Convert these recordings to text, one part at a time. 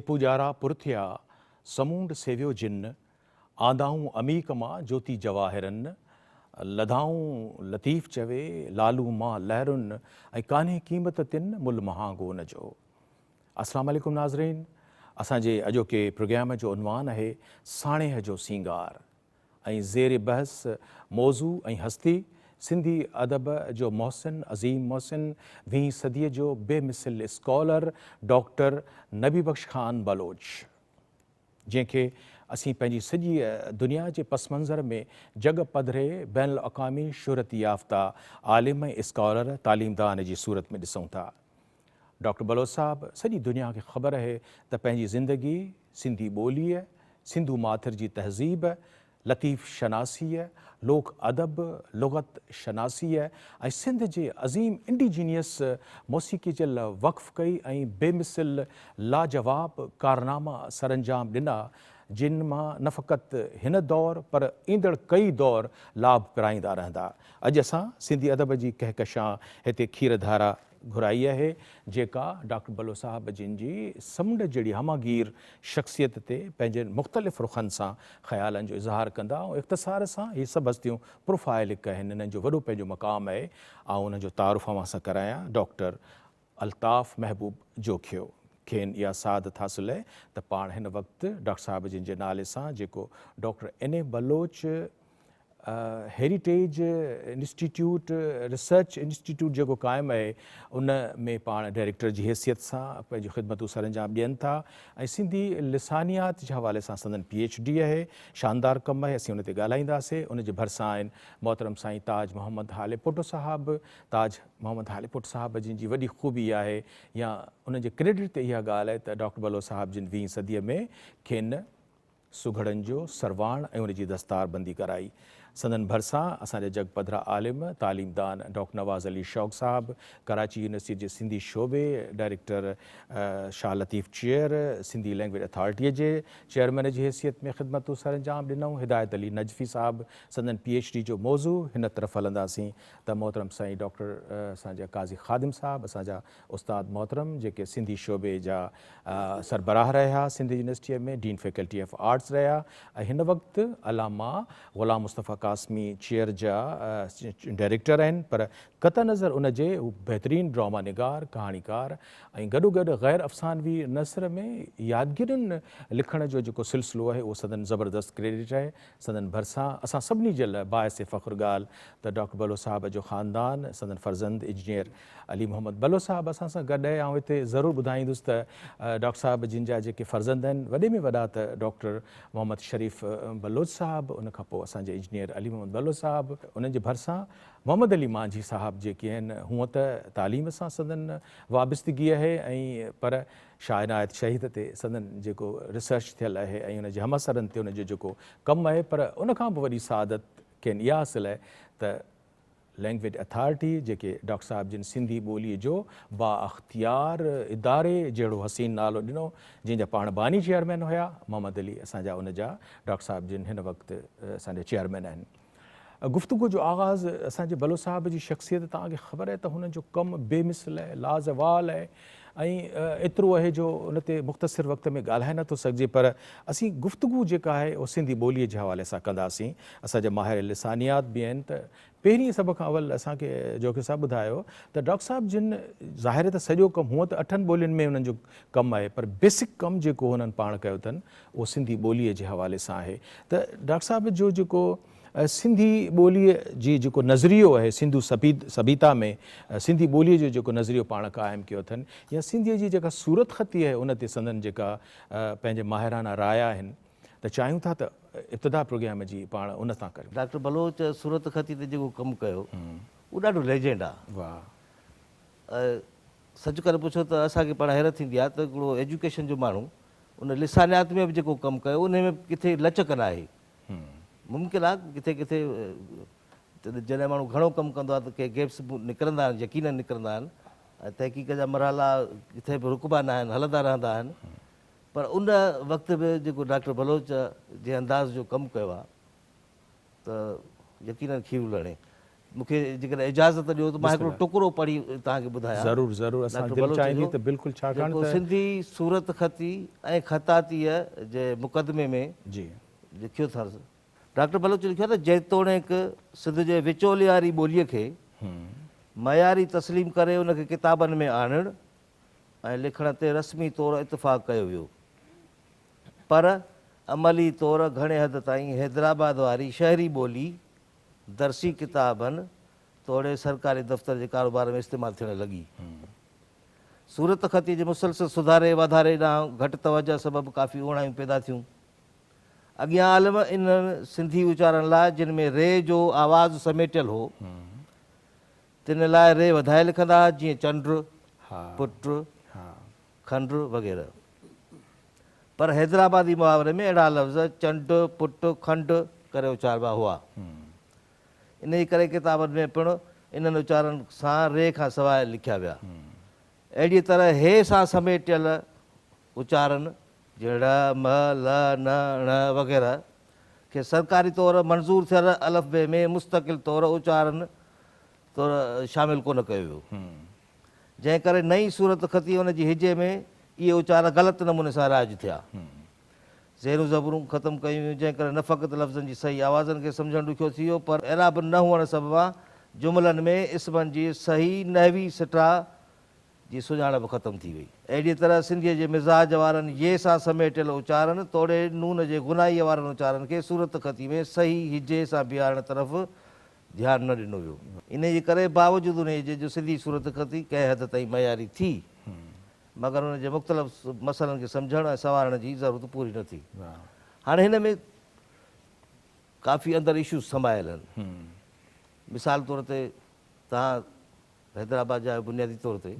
پوڄارا پر ٿيا، سمونڊ سيويو جن، آندائون عميق مان جوتي جواهرن، لڌائون لطيف چوي، لالو مان لهرن، ۽ ڪانهي قيمت تن، ملهه مهانگو ان جو. السلام عليڪم ناظرين، اسان جي اڄوڪي پروگرام جو عنوان آهي ساڻيهه جو سينگار. ۽ زير بحث موضوع ۽ هستي، سنڌي ادب جو محسن، عظيم محسن، ويهين صديء جو بي مثل اسڪالر ڊاڪٽر نبي بخش خان بلوچ، جنهن کي اسين پنهنجي سڄيء دنيا جي پس منظر ۾ جڳ پڌري بين الاقوامي شهرت يافته عالم ۽ اسڪالر، تعليمدان جي صورت ۾ ڏسون ٿا. ڊاڪٽر بلوچ صاحب سڄي دنيا کي خبر اهي ته پنهنجي زندگي سنڌي ٻوليء، سنڌو ماٿر جي تهذيب، لطيف شناسيء، لوڪ ادب، لغت شناسيء ۽ سنڌ جي عظيم انڊيجينيس موسيقيء جي لاء وقف ڪئي ۽ بي مثل لاجواب ڪارناما سرانجام ڏنا جن مان نه فقط هن دور پر ايندڙ ڪئي دور لاڀ پرائيندا رهندا. اڄ اسان سنڌي ادب جي ڪهڪشان هتي کير ڌارا گهرائي آهي، جيڪا ڊاڪٽر بلوچ صاحب جن جي سمنڊ جهڙي همه گير شخصيت تي پنهنجن مختلف رخن سان خيالن جو اظهار ڪندا ۽ اختصار سان هي سڀ هستيون پروفائل هڪ آهن، انهن جو وڏو پنهنجو مقام آهي. آئون انهن جو تعارف اوهان سان ڪرايان، ڊاڪٽر الطاف محبوب جوکيو کين اها سعادت حاصل آهي ته پاڻ هن وقت ڊاڪٽر صاحب جن جي نالي سان جيڪو doctor N A Baloch heritage institute research institute جيڪو قائم آهي ان ۾ پاڻ ڊائريڪٽر جي حيثيت سان پنهنجون خدمتون سرانجام ڏين ٿا ۽ سنڌي لسانيات جي حوالي سان سندن پي ايڇ ڊي آهي. شاندار ڪم آهي اسين ان تي ڳالهائينداسين. ان جي ڀرسان آهن محترم سائين تاج محمد هاليپوٽو صاحب. تاج محمد هاليپوٽو صاحب جن جي وڏي خوبي آهي يا انهن جي ڪريڊٽ تي اها ڳالهه آهي ته ڊاڪٽر بلوچ صاحب جن ويهين صديء ۾ کين سگهڙن جو سرواڻ ۽ ان جي دستار بندي ڪرائي. سندن ڀرسان اسان جا جڳ پڌرا عالم، تعليمدان ڊاڪٽر نواز علي شوق صاحب، ڪراچي يونيورسٽي جي سنڌي شعبي director Shah Latif chair, Sindhi language اٿارٽيء جي چيئرمين جي حيثيت ۾ خدمتون سرانجام ڏنائون. هدايت علي نجفي صاحب سندن پي ايڇ ڊي جو موضوع هن طرف هلنداسين ته محترم سائين ڊاڪٽر اسان جا قاضي خادم صاحب اسان جا استاد محترم جيڪي سنڌي شعبي جا سربراهه رهيا سنڌ يونيورسٽيء ۾ ڊين فيڪلٽي آف آرٽس رهيا ۽ هن وقت علامه غلام مصطفيٰ قاسمي چيئر جا ڊائريڪٽر آهن پر قطع نظر ان جي هو بهترين ڊراما نگار، ڪهاڻيڪار ۽ گڏوگڏ غير افسانوي نثر ۾ يادگيرين لکڻ جو جيڪو سلسلو آهي اهو سندن زبردست ڪريڊٽ آهي. سندن ڀرسان اسان سڀني جي لاء باعث فخر ڳالهه ته ڊاڪٽر بلوچ صاحب جو خاندان سندن فرزند انجنيئر علي محمد بلوچ صاحب اسان سان گڏ آهي. آئون هتي ضرور ٻڌائيندس ته ڊاڪٽر صاحب جن جا جيڪي فرزند آهن وڏي ۾ وڏا ته ڊاڪٽر محمد شريف بلوچ صاحب ان کان پوء اسان جي انجنيئر علي محمد بلوچ صاحب انهن جي ڀرسان محمد علي مانجهي صاحب جيڪي آهن هونء ته تعليم سان سندن وابستگي آهي ۽ پر شاهه عنايت شهيد تي سندن جيڪو ريسرچ ٿيل آهي ۽ ان جي همعصرن تي ان جو جيڪو ڪم آهي پر ان کان به وڏي سعادت کين اها حاصل آهي ته لينگويج اٿارٽي جيڪي ڊاڪٽر صاحب جن سنڌي ٻوليء جو بااختيار اداري جهڙو حسين نالو ڏنو جنهن جا پاڻ باني چيئرمين هيا محمد علي اسان جا ان جا ڊاڪٽر صاحب جن هن وقت اسان جا چيئرمين آهن. گفتگو جو آغاز اسان جي بلوچ صاحب جي شخصيت توهان کي خبر آهي ته هن جو ڪم بي مثل آهي لازوال آهي ۽ ايترو آهي جو ان تي مختصر وقت ۾ ڳالهائي نٿو سگهجي پر اسين گفتگو جيڪا آهي اها سنڌي ٻوليء جي حوالي سان ڪنداسين اسان جا ماهر لسانيات به آهن ته پهرين سڀ کان اول اسان کي جوکيو صاحب ٻڌايو ته ڊاڪٽر صاحب جن ظاهر ته سڄو ڪم هونء ته اٺن ٻولين ۾ انهن جو ڪم آهي پر بيسڪ ڪم جيڪو هنن پاڻ ڪيو اٿن اهو سنڌي ٻوليء جي حوالي سان آهي ته ڊاڪٽر صاحب جو جيڪو سنڌي ٻوليء جي جيڪو نظريو آهي سنڌو سڀيتا ۾ سنڌي ٻوليء جو جيڪو نظريو پاڻ قائم ڪيو اٿن يا سنڌيء جي جيڪا صورتخطي آهي ان تي سندن جيڪا پنهنجي ماهرانه رايا آهن ته چاهيون ٿا ته ابتدا پروگرام جي پاڻ ان تان ڪريون. ڊاڪٽر بلوچ صورتخطي تي جيڪو ڪم ڪيو اهو ڏاڍو ليجنڊ آهي. واهه. سچ ڪري پڇو ته اسان کي پاڻ حيرت ٿيندي آهي ته هڪڙو ايجوڪيشن جو ماڻهو ان لسانيات ۾ به جيڪو ڪم ڪيو انهي ۾ به ڪٿي لچڪ ناهي. ممڪن آهي ڪٿي ڪٿي جڏهن ماڻهو گهڻو ڪم ڪندو آهي ته ڪي گيپس به نڪرندا آهن يقينن نڪرندا آهن ۽ تحقيق جا مرحلا ڪٿي به رڪبا نه آهن هلندا رهندا آهن پر ان وقت به جيڪو ڊاڪٽر بلوچ جنهن انداز جو ڪم ڪيو آهي ته يقينن کير لڻي. مون کي جيڪڏهن اجازت ڏيو ته مان هڪڙو ٽڪرو پڙهي توهان کي ٻڌايان. ضرور ضرور اسان دل چاهيندي ته بلڪل ڇاڪاڻ ته. سنڌي صورتخطي ۽ خطاطيء جي مقدمي ۾ لکيو اٿس. ڊاڪٽر بلوچ لکيو آهي ته جيتوڻيڪ سنڌ جي وچولياري ٻوليء کي معياري تسليم ڪري ان کي ڪتابن ۾ آڻڻ ۽ لکڻ تي رسمي طور اتفاق ڪيو ويو پر عملي طور گهڻي حد تائين حيدرآباد واري شهري ٻولي درسي ڪتابن توڙي سرڪاري دفتر جي ڪاروبار ۾ استعمال ٿيڻ لڳي. صورتخطيء جي مسلسل سڌاري واڌاري ڏانهن گهٽ توجهه سبب ڪافي اوڻايون پيدا ٿيون. اڳيان عالم انهن سنڌي اچارن لاء جن ۾ ري جو آواز سميٽيل هو، تن لاء ري وڌائي لکندا ها، جيئن چنڊ، پٽ، کنڊ وغيره. پر حيدرآبادي محاوري ۾ اهڙا لفظ چنڊ، پٽ، کنڊ ڪري اچاربا هئا. انهيء ڪري ڪتابن ۾ پڻ انهن اچارن سان ري کان سواء لکيا ويا. اهڙيء طرح هي سان سميٽيل اچارن، جيئن ڙ، م، ل، ن، ڻ وغيره، کي سرڪاري طور منظور ٿيل الف بي ۾ مستقل طور اچارن طور شامل ڪونه ڪيو ويو. جنهن ڪري نئين صورتخطي ان جي هجي ۾ اهي اچار غلط نموني سان رائج ٿيا. زيرون زبرون ختم ڪيون ويون، جنهن ڪري نه فقط لفظن جي صحيح آوازن کي سمجهڻ ڏکيو ٿي ويو، پر اعراب نه هئڻ سببان جملن ۾ اسمن جي صحيح نحوي سٽاء جي سڃاڻپ ختم ٿي وئي. اهڙيء طرح سنڌيء جي مزاج وارن يي سان سميٽيل اچارن توڙي نون جي غنائيء وارن اچارن کي صورتخطي ۾ صحيح هجي سان بيهارڻ طرف ڌيان نه ڏنو ويو. انهيء جي ڪري باوجود انهيء جي جو سنڌي صورتخطي ڪنهن حد تائين معياري ٿي، مگر ان جي مختلف مسئلن کي سمجهڻ ۽ سنوارڻ جي ضرورت پوري نه ٿي. هاڻي هن ۾ ڪافي اندر اشوز سمايل آهن. مثال طور تي توهان حيدرآباد جا آهيو بنيادي طور تي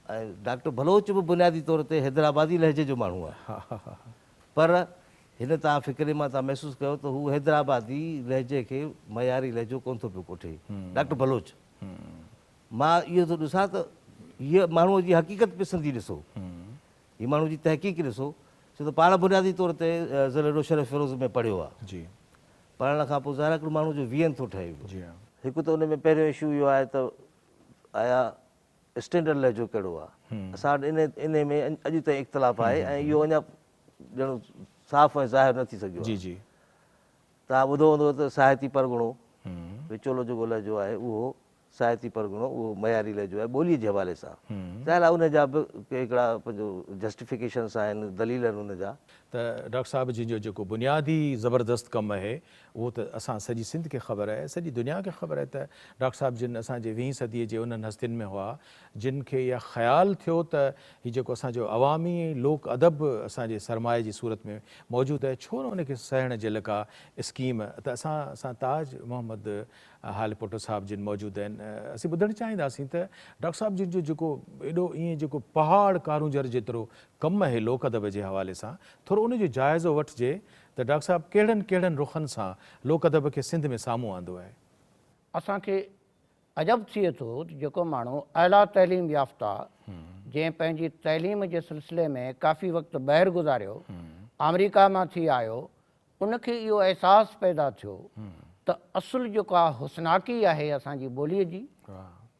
۽ ڊاڪٽر بلوچ به بنيادي طور تي حيدرآبادي لهجي جو ماڻهو آهي پر هن تان فقري مان تان محسوس ڪيو ته هو حيدرآبادي لهجي کي معياري لهجو ڪونه ٿو پيو ڪوٺي. ڊاڪٽر بلوچ مان اهو ٿو ڏسان ته هيء ماڻهوء جي حقيقت پسندي ڏسو، هي ماڻهو جي تحقيق ڏسو، ڇو ته پاڻ بنيادي طور تي ضلعي روشهري فيروز ۾ پڙهيو آهي. پڙهڻ کان پوء ظاهر آهي هڪڙو ماڻهو جو ويئن ٿو ٺهي پيو. هڪ ته ان ۾ پهريون اشو اهو آهي ته آيا اسٽينڊرڊ لهجو ڪهڙو آهي؟ اسان وٽ انهي ۾ اڄ تائين اختلاف آهي ۽ اهو اڃا ڄڻ صاف ۽ ظاهر نه ٿي سگهيو آهي. توهان ٻڌو هوندو ته ساهتي پرڳڻو وچولو جيڪو لهجو آهي اهو ساهتي پرڳڻو اهو معياري لهجو آهي ٻوليء جي حوالي سان. ظاهر آهي ان جا به ڪي هڪڙا پنهنجو جسٽيفڪيشنس آهن، دليل آهن ان جا. ته ڊاڪٽر صاحب جن جو جيڪو بنيادي زبردست ڪم اهي اهو ته اسان سڄي سنڌ کي خبر آهي، سڄي دنيا کي خبر آهي ته ڊاڪٽر صاحب جن اسان جي ويهين صديء جي انهن هستين ۾ هئا جن کي اها خيال ٿيو ته هي جيڪو اسان جو عوامي لوڪ ادب اسان جي سرمائي جي صورت ۾ موجود آهي ڇو نه ان کي سهيڙڻ جي لاء ڪا اسڪيم ته اسان سان تاج محمد هاليپوٽو صاحب جن موجود آهن اسين ٻڌڻ چاهينداسين ته ڊاڪٽر صاحب جن جو جيڪو ايڏو ائين جيڪو پهاڙ ڪارونجهر جيترو ڪم آهي لوڪ ادب جي حوالي سان ٿورو ان جو جائزو وٺجي ته ڊاڪٽر صاحب ڪهڙن ڪهڙن رخن سان لوڪ ادب کي سنڌ ۾ سامهون آندو آهي. اسان کي عجب ٿئي ٿو ته جيڪو ماڻهو اعليٰ تعليم يافته، جنهن پنهنجي تعليم جي سلسلي ۾ ڪافي وقت ٻاهر گذاريو، آمريڪا مان ٿي آيو، ان کي اهو احساس پيدا ٿيو ته اصل جيڪا حسناڪي آهي اسان جي ٻوليء جي،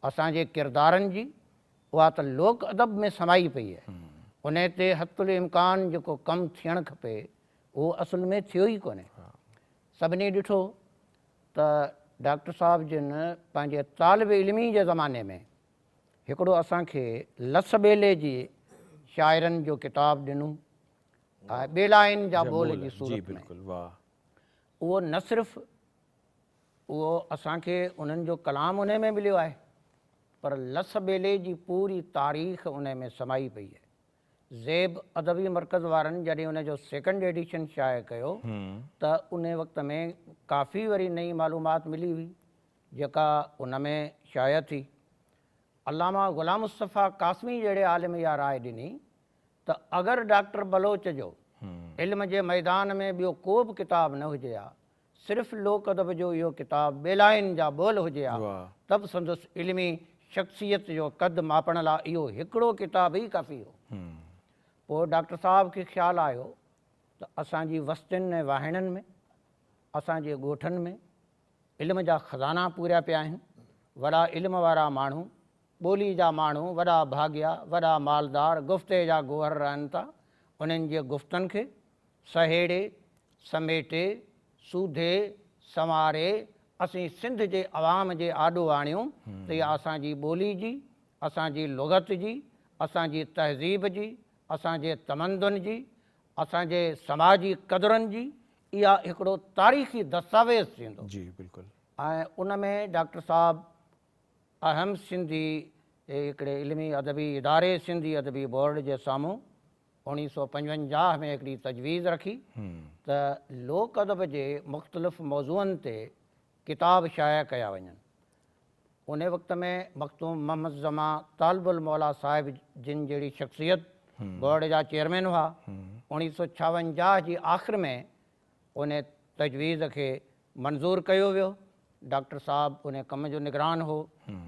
اسان جي ڪردارن جي، اها ته لوڪ ادب ۾ سمائي پئي آهي. انهي تي حتي الامڪان جيڪو ڪم ٿيڻ کپي، اهو اصل ۾ ٿيو ئي ڪونهي. سڀني ڏٺو ته ڊاڪٽر صاحب جن پنهنجي طالب علمي جي زماني ۾ هڪڙو اسان کي لس ٻيلي جي شاعرن جو ڪتاب ڏنو ٻيلائن جا ٻول جي صورت ۾ اهو نه صرف اهو اسان کي انهن جو ڪلام انهي ۾ مليو آهي پر لس ٻيلي جي پوري تاريخ انهي ۾ سمائي پئي آهي. زيب ادبي مرڪز وارن جڏهن ان جو سيڪنڊ ايڊيشن شايع ڪيو ته ان وقت ۾ ڪافي وري نئين معلومات ملي هئي جيڪا ان ۾ شايع ٿي. علامه غلام مصطفيٰ قاسمي جهڙي عالم اها راء ڏني ته اگر ڊاڪٽر بلوچ جو علم جي ميدان ۾ ٻيو ڪو به ڪتاب نه هجي ها صرف لوڪ ادب جو اهو ڪتاب ٻيلائن جا ٻول هجي ها ته به سندس علمي شخصيت جو قد ماپڻ لاء اهو هڪڙو ڪتاب ئي ڪافي هو. پوء ڊاڪٽر صاحب کي خيال آيو ته اسان جي وستين ۽ واهڻن ۾، اسان جي ڳوٺن ۾، علم جا خزانا پوريا پيا آهن. وڏا علم وارا ماڻهو، ٻولي جا ماڻهو وڏا ڀاڳيا، وڏا مالدار، گفتي جا گوهر رهن ٿا. انهن جي گفتن کي سهيڙي، سميٽي، سوڌي، سنواري اسين سنڌ جي عوام جي آڏو آڻيون ته اها اسان جي ٻولي جي، اسان جي لغت جي، اسان جي تهذيب جي، اسان جي تمدن جي، اسان جي سماجي قدرن جي اها هڪڙو تاريخي دستاويز ٿيندو. جي بلڪل. ۽ ان ۾ ڊاڪٽر صاحب اهم سنڌي هڪڙي علمي ادبي اداري سنڌي ادبي بورڊ جي سامهون 1955 ۾ هڪڙي تجويز رکي ته لوڪ ادب جي مختلف موضوعن تي ڪتاب شايع ڪيا وڃن. ان وقت ۾ مخدوم محمد زمان طالب الموليٰ صاحب جن جهڙي شخصيت بورڊ جا چيئرمين هئا. 1956 جي آخر ۾ ان تجويز کي منظور ڪيو ويو. ڊاڪٽر صاحب ان ڪم جو نگران هو.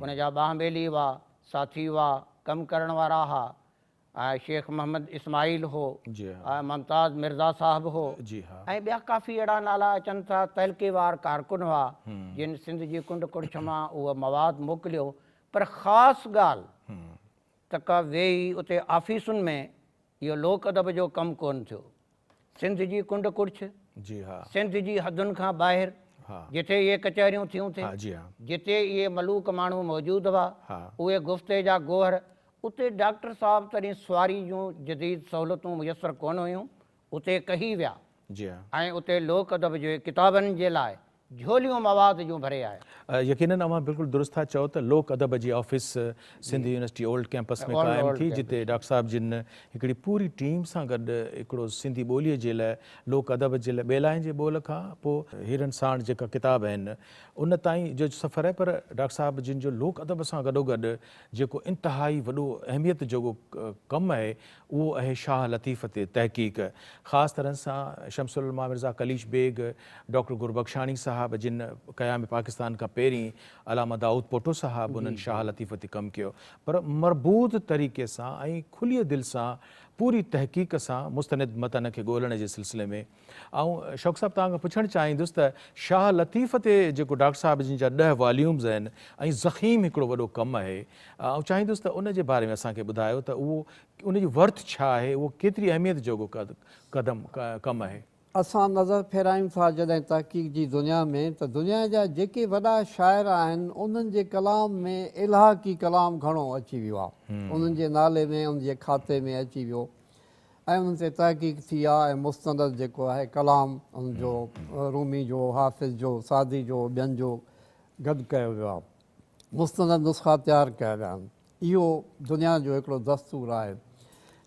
ان جا ٻانهن ٻيلي هئا، ساٿي هئا، ڪم ڪرڻ وارا ها. ۽ شيخ محمد اسماعيل هو ۽ ممتاز مرزا صاحب هو ۽ ٻيا ڪافي اهڙا نالا اچن ٿا تعلقي وار ڪارڪن هئا جن سنڌ جي ڪنڊ ڪڙڇ مان اهو مواد موڪليو پر خاص ڳالهه ته ڪا ويهي اتي آفيسن ۾ اهو لوڪ ادب جو ڪم ڪونه ٿيو سنڌ جي ڪنڊ ڪڙڇ، سنڌ جي حدن کان ٻاهر جتي اهي ڪچهريون ٿيون ٿي، جتي اهي ملوڪ ماڻهو موجود هئا، اهي گفتي جا گوهر، اتي ڊاڪٽر صاحب تڏهن سواري جون جديد سهولتون ميسر ڪونه هيون، اتي ڪهي ويا ۽ اتي لوڪ ادب جي ڪتابن جي لاء جهوليون مواد جون ڀري آيا. يقينن اوهان بلڪل درست ٿا چئو ته لوڪ ادب جي office Sindh university old campus ۾ قائم ٿي جتي ڊاڪٽر صاحب جن هڪڙي پوري ٽيم سان گڏ هڪڙو سنڌي ٻوليء جي لاء لوڪ ادب جي لاء ٻيلائين جي ٻول کان پوء هيرن ساڻ جيڪا ڪتاب آهن ان تائين جو سفر آهي پر ڊاڪٽر صاحب جن جو لوڪ ادب سان گڏوگڏ جيڪو انتهائي وڏو اهميت جوڳو ڪم آهي اهو اهي شاهه لطيف تي تحقيق، خاص طرح سان شمس العلماء مرزا قليچ بيگ، ڊاڪٽر گربخشاڻي صاحب جن قيام پاڪستان کان پهرين علامه دائود پوٽو صاحب انهن شاهه لطيف تي ڪم ڪيو پر مربوط طريقي سان ۽ کليء دل سان پوري تحقيق سان مستند متن کي ڳولڻ جي سلسلي ۾ آئون شوق صاحب توهان کان پڇڻ چاهيندس ته شاهه لطيف تي جيڪو ڊاڪٽر صاحب جن جا ڏهه واليومز آهن ۽ ضخيم هڪڙو وڏو ڪم آهي آئون چاهيندس ته ان جي باري ۾ اسان کي ٻڌايو ته اهو ان جي ورٿ ڇا آهي اهو ڪيتري اهميت جوڳو قدم ڪم آهي. اسان نظر ڦيرايون ٿا جڏهن تحقيق جي دنيا ۾ ته دنيا جا جيڪي وڏا شاعر آهن انهن جي ڪلام ۾ الحاقي ڪلام گهڻو اچي ويو آهي انهن جي نالي ۾ انهن جي کاتي ۾ اچي ويو ۽ انهن تي تحقيق ٿي آ ۽ مستند جيڪو آهي ڪلام ان جو رومي جو، حافظ جو، سعدي جو، ٻين جو گڏ ڪيو ويو آ. مستند نسخا تيار ڪيا ويا آهن. اهو دنيا جو هڪڙو دستور آهي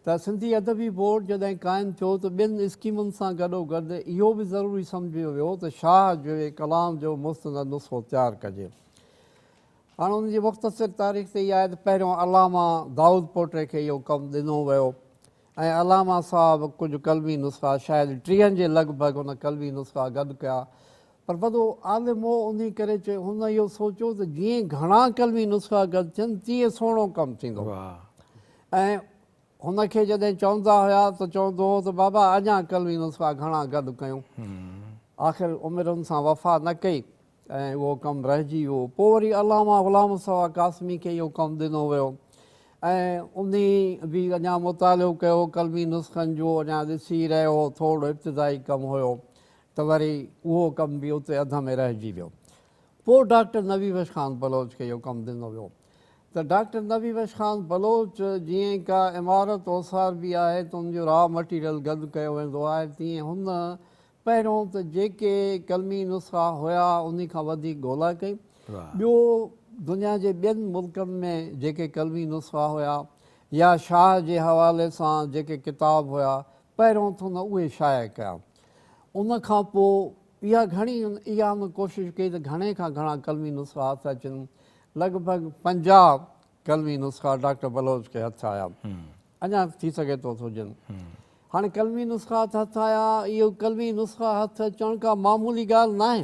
ته سنڌي ادبي بورڊ جڏهن قائم ٿيو ته ٻين اسڪيمن سان گڏوگڏ اهو به ضروري سمجهيو ويو ته شاهه جي ڪلام جو مستند نسخو تيار ڪجي. هاڻ ان جي مختصر تاريخ ته اها آهي ته پهريون علامه دائود پوٽي کي اهو ڪم ڏنو ويو ۽ علامه صاحب ڪجهه قلمي نسخا شايد ٽيهن جي لڳ ڀڳ هن قلمي نسخا گڏ ڪيا پر وڏو عالم هو انهي ڪري چيو هن اهو سوچيو ته جيئن گهڻا قلمي نسخا گڏ ٿين تيئن سهڻو ڪم ٿيندو ۽ هن کي جڏهن چوندا هيا ته چوندو هو ته بابا اڃا قلمي نسخا گهڻا گڏ ڪيون. آخر عمر هن سان وفا نه ڪئي ۽ اهو ڪم رهجي ويو. پوء وري علامه غلام مصطفيٰ قاسمي کي اهو ڪم ڏنو ويو ۽ انهي به اڃا مطالعو ڪيو قلمي نسخن جو اڃا ڏسي رهيو هو ٿورڙو ابتدائي ڪم هيو ته وري اهو ڪم به اتي اڌ ۾ رهجي ويو. پوء ڊاڪٽر نبي بخش خان بلوچ کي اهو ڪم ڏنو ويو ته ڊاڪٽر نبي بخش خان بلوچ جيئن ڪا عمارت اوساربي آهي ته ان جو را مٽيريل گڏ ڪيو ويندو آهي تيئن هن پهريون ته جيڪي قلمي نسخا هيا انهي کان وڌيڪ ڳولا ڪئي ٻيو دنيا جي ٻين ملڪن ۾ جيڪي قلمي نسخا هيا يا شاهه جي حوالي سان جيڪي ڪتاب هيا پهريون ته هن اهي شايع ڪيا ان کان پوء اها گهڻي اها هن ڪوشش ڪئي ته گهڻي کان گهڻا قلمي نسخا هٿ اچن. لڳ ڀڳ 50 قلمي نسخا ڊاڪٽر بلوچ کي هٿ آيا. اڃا ٿي سگهي ٿو ته هجن. هاڻي قلمي نسخا ته هٿ آيا، اهو قلمي نسخا هٿ اچڻ ڪا معمولي ڳالهه ناهي.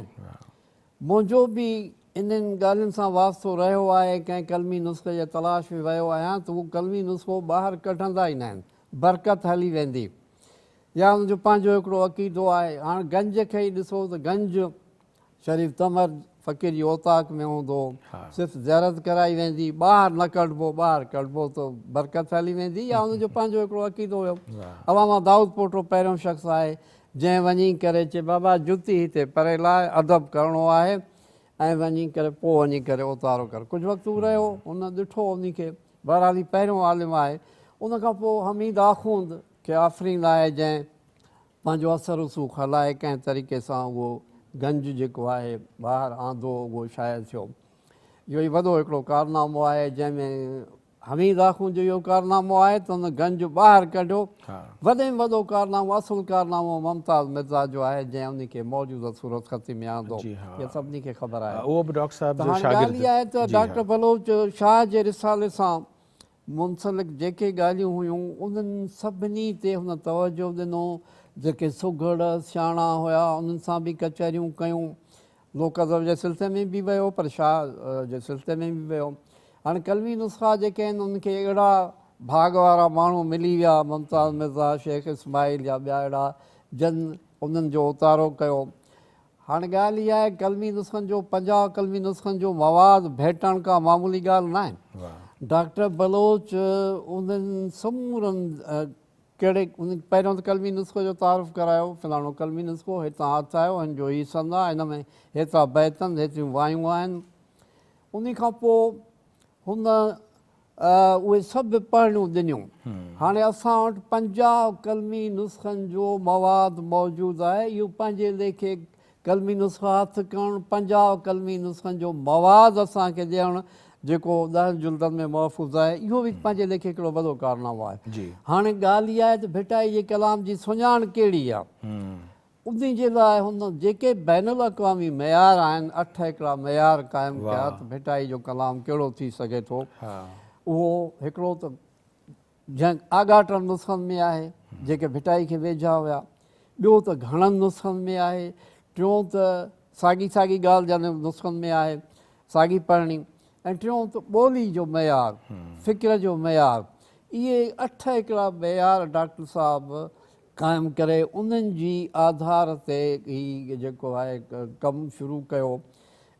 منهنجو به انهن ڳالهين سان واسطو رهيو آهي، ڪنهن قلمي نسخي جي تلاش ۾ ويو آهيان ته هو قلمي نسخو ٻاهر ڪڍندا ئي ناهن، برڪت هلي ويندي. يا ان جو پنهنجو هڪڙو عقيدو آهي. هاڻ گنج کي ئي ڏسو ته گنج شريف تمر فقير جي اوطاق ۾ هوندو هو. صرف زيارت ڪرائي ويندي، ٻاهر نه ڪڍبو، ٻاهر ڪڍبو ته برڪت هلي ويندي يا هن جو پنهنجو هڪڙو عقيدو هيو. علامه دائود پوٽو پهريون شخص آهي، جنهن وڃي ڪري چي بابا جتي هتي پري لاء ادب ڪرڻو آهي ۽ وڃي ڪري پوء وڃي ڪري اوتارو ڪر. ڪجهه وقت هو رهيو، هن ڏٺو انهي کي. بهرحال هي پهريون عالم آهي. ان کان پوء حميد آخوند کي آفرين آهي جنهن پنهنجو اثر رسوخ هلائي ڪنهن طريقي سان اهو گنج جيڪو آهي ٻاهر آندو اهو شايع ٿيو. اهو ئي وڏو هڪڙو ڪارنامو آهي جنهن ۾ حميد آخوند جو اهو ڪارنامو آهي ته هن گنج ٻاهر ڪڍيو. وڏي ۾ وڏو ڪارنامو اصل ڪارنامو ممتاز مرزا جو آهي جنهن ان کي موجوده صورتخطي ۾ آندو. اها سڀني کي خبر آهي. اهو به ڊاڪٽر صاحب ته جو هاڻي شاگرد. ڳالهه اها آهي ته ڊاڪٽر بلوچ شاهه جي رسالي سان منسلڪ جيڪي ڳالهيون هيون، انهن سڀني تي هن توجهه ڏنو. جيڪي سگهڙ، سياڻا هيا، انهن سان به ڪچهريون ڪيون. لوڪ ادب جي سلسلي ۾ به ويو، پر شاهه جي سلسلي ۾ به ويو. هاڻي قلمي نسخا جيڪي آهن، انهن کي اهڙا ڀاڳ وارا ماڻهو ملي ويا، ممتاز مرزا، شيخ اسماعيل يا ٻيا اهڙا، جن انهن جو اتارو ڪيو. هاڻ ڳالهه اها آهي قلمي نسخن جو 50 قلمي نسخن جو مواد ڀيٽڻ ڪا معمولي ڳالهه ناهي. ڊاڪٽر بلوچ انهن سمورن ڪهڙي پهريون ته قلمي نسخو جو تعارف ڪرايو، فلاڻو قلمي نسخو هتان هٿ آيو، هن جو هي سند آهي، هن ۾ هيترا بيت آهن، هيتريون وايون آهن. انهي کان پوء هن اهي سڀ پڙهڻيون ڏنيون. هاڻي اسان وٽ 50 قلمي نسخن جو مواد موجود آهي. اهو پنهنجي ليکي قلمي نسخا هٿ ڪرڻ، 50 قلمي نسخن جو مواد اسان کي ڏيڻ جيڪو ڏهن جلدن ۾ محفوظ آهي، اهو به پنهنجي ليکي هڪڙو وڏو ڪارنامو آهي. هاڻي ڳالهه اها آهي ته ڀٽائي جي ڪلام جي سڃاڻ ڪهڙي آهي؟ انهي جي لاء هن جيڪي بين الاقوامي معيار آهن، اٺ هڪڙا معيار قائم ڪيا ته ڀٽائي جو ڪلام ڪهڙو ٿي سگهي ٿو. اهو هڪڙو ته جنهن آڳاٽن نسخن ۾ آهي، جيڪي ڀٽائي کي ويجها هيا، ٻيو ته گهڻن نسخن ۾ آهي، ٽيون ته ساڳي ساڳي ڳالهه جن نسخن ۾ آهي، ساڳي پڙهڻي، ۽ ٽيون ته ٻولي جو معيار، فڪر جو معيار. اهي اٺ هڪڙا معيار ڊاڪٽر صاحب قائم ڪري انهن جي آڌار تي هي جيڪو آهي ڪم شروع ڪيو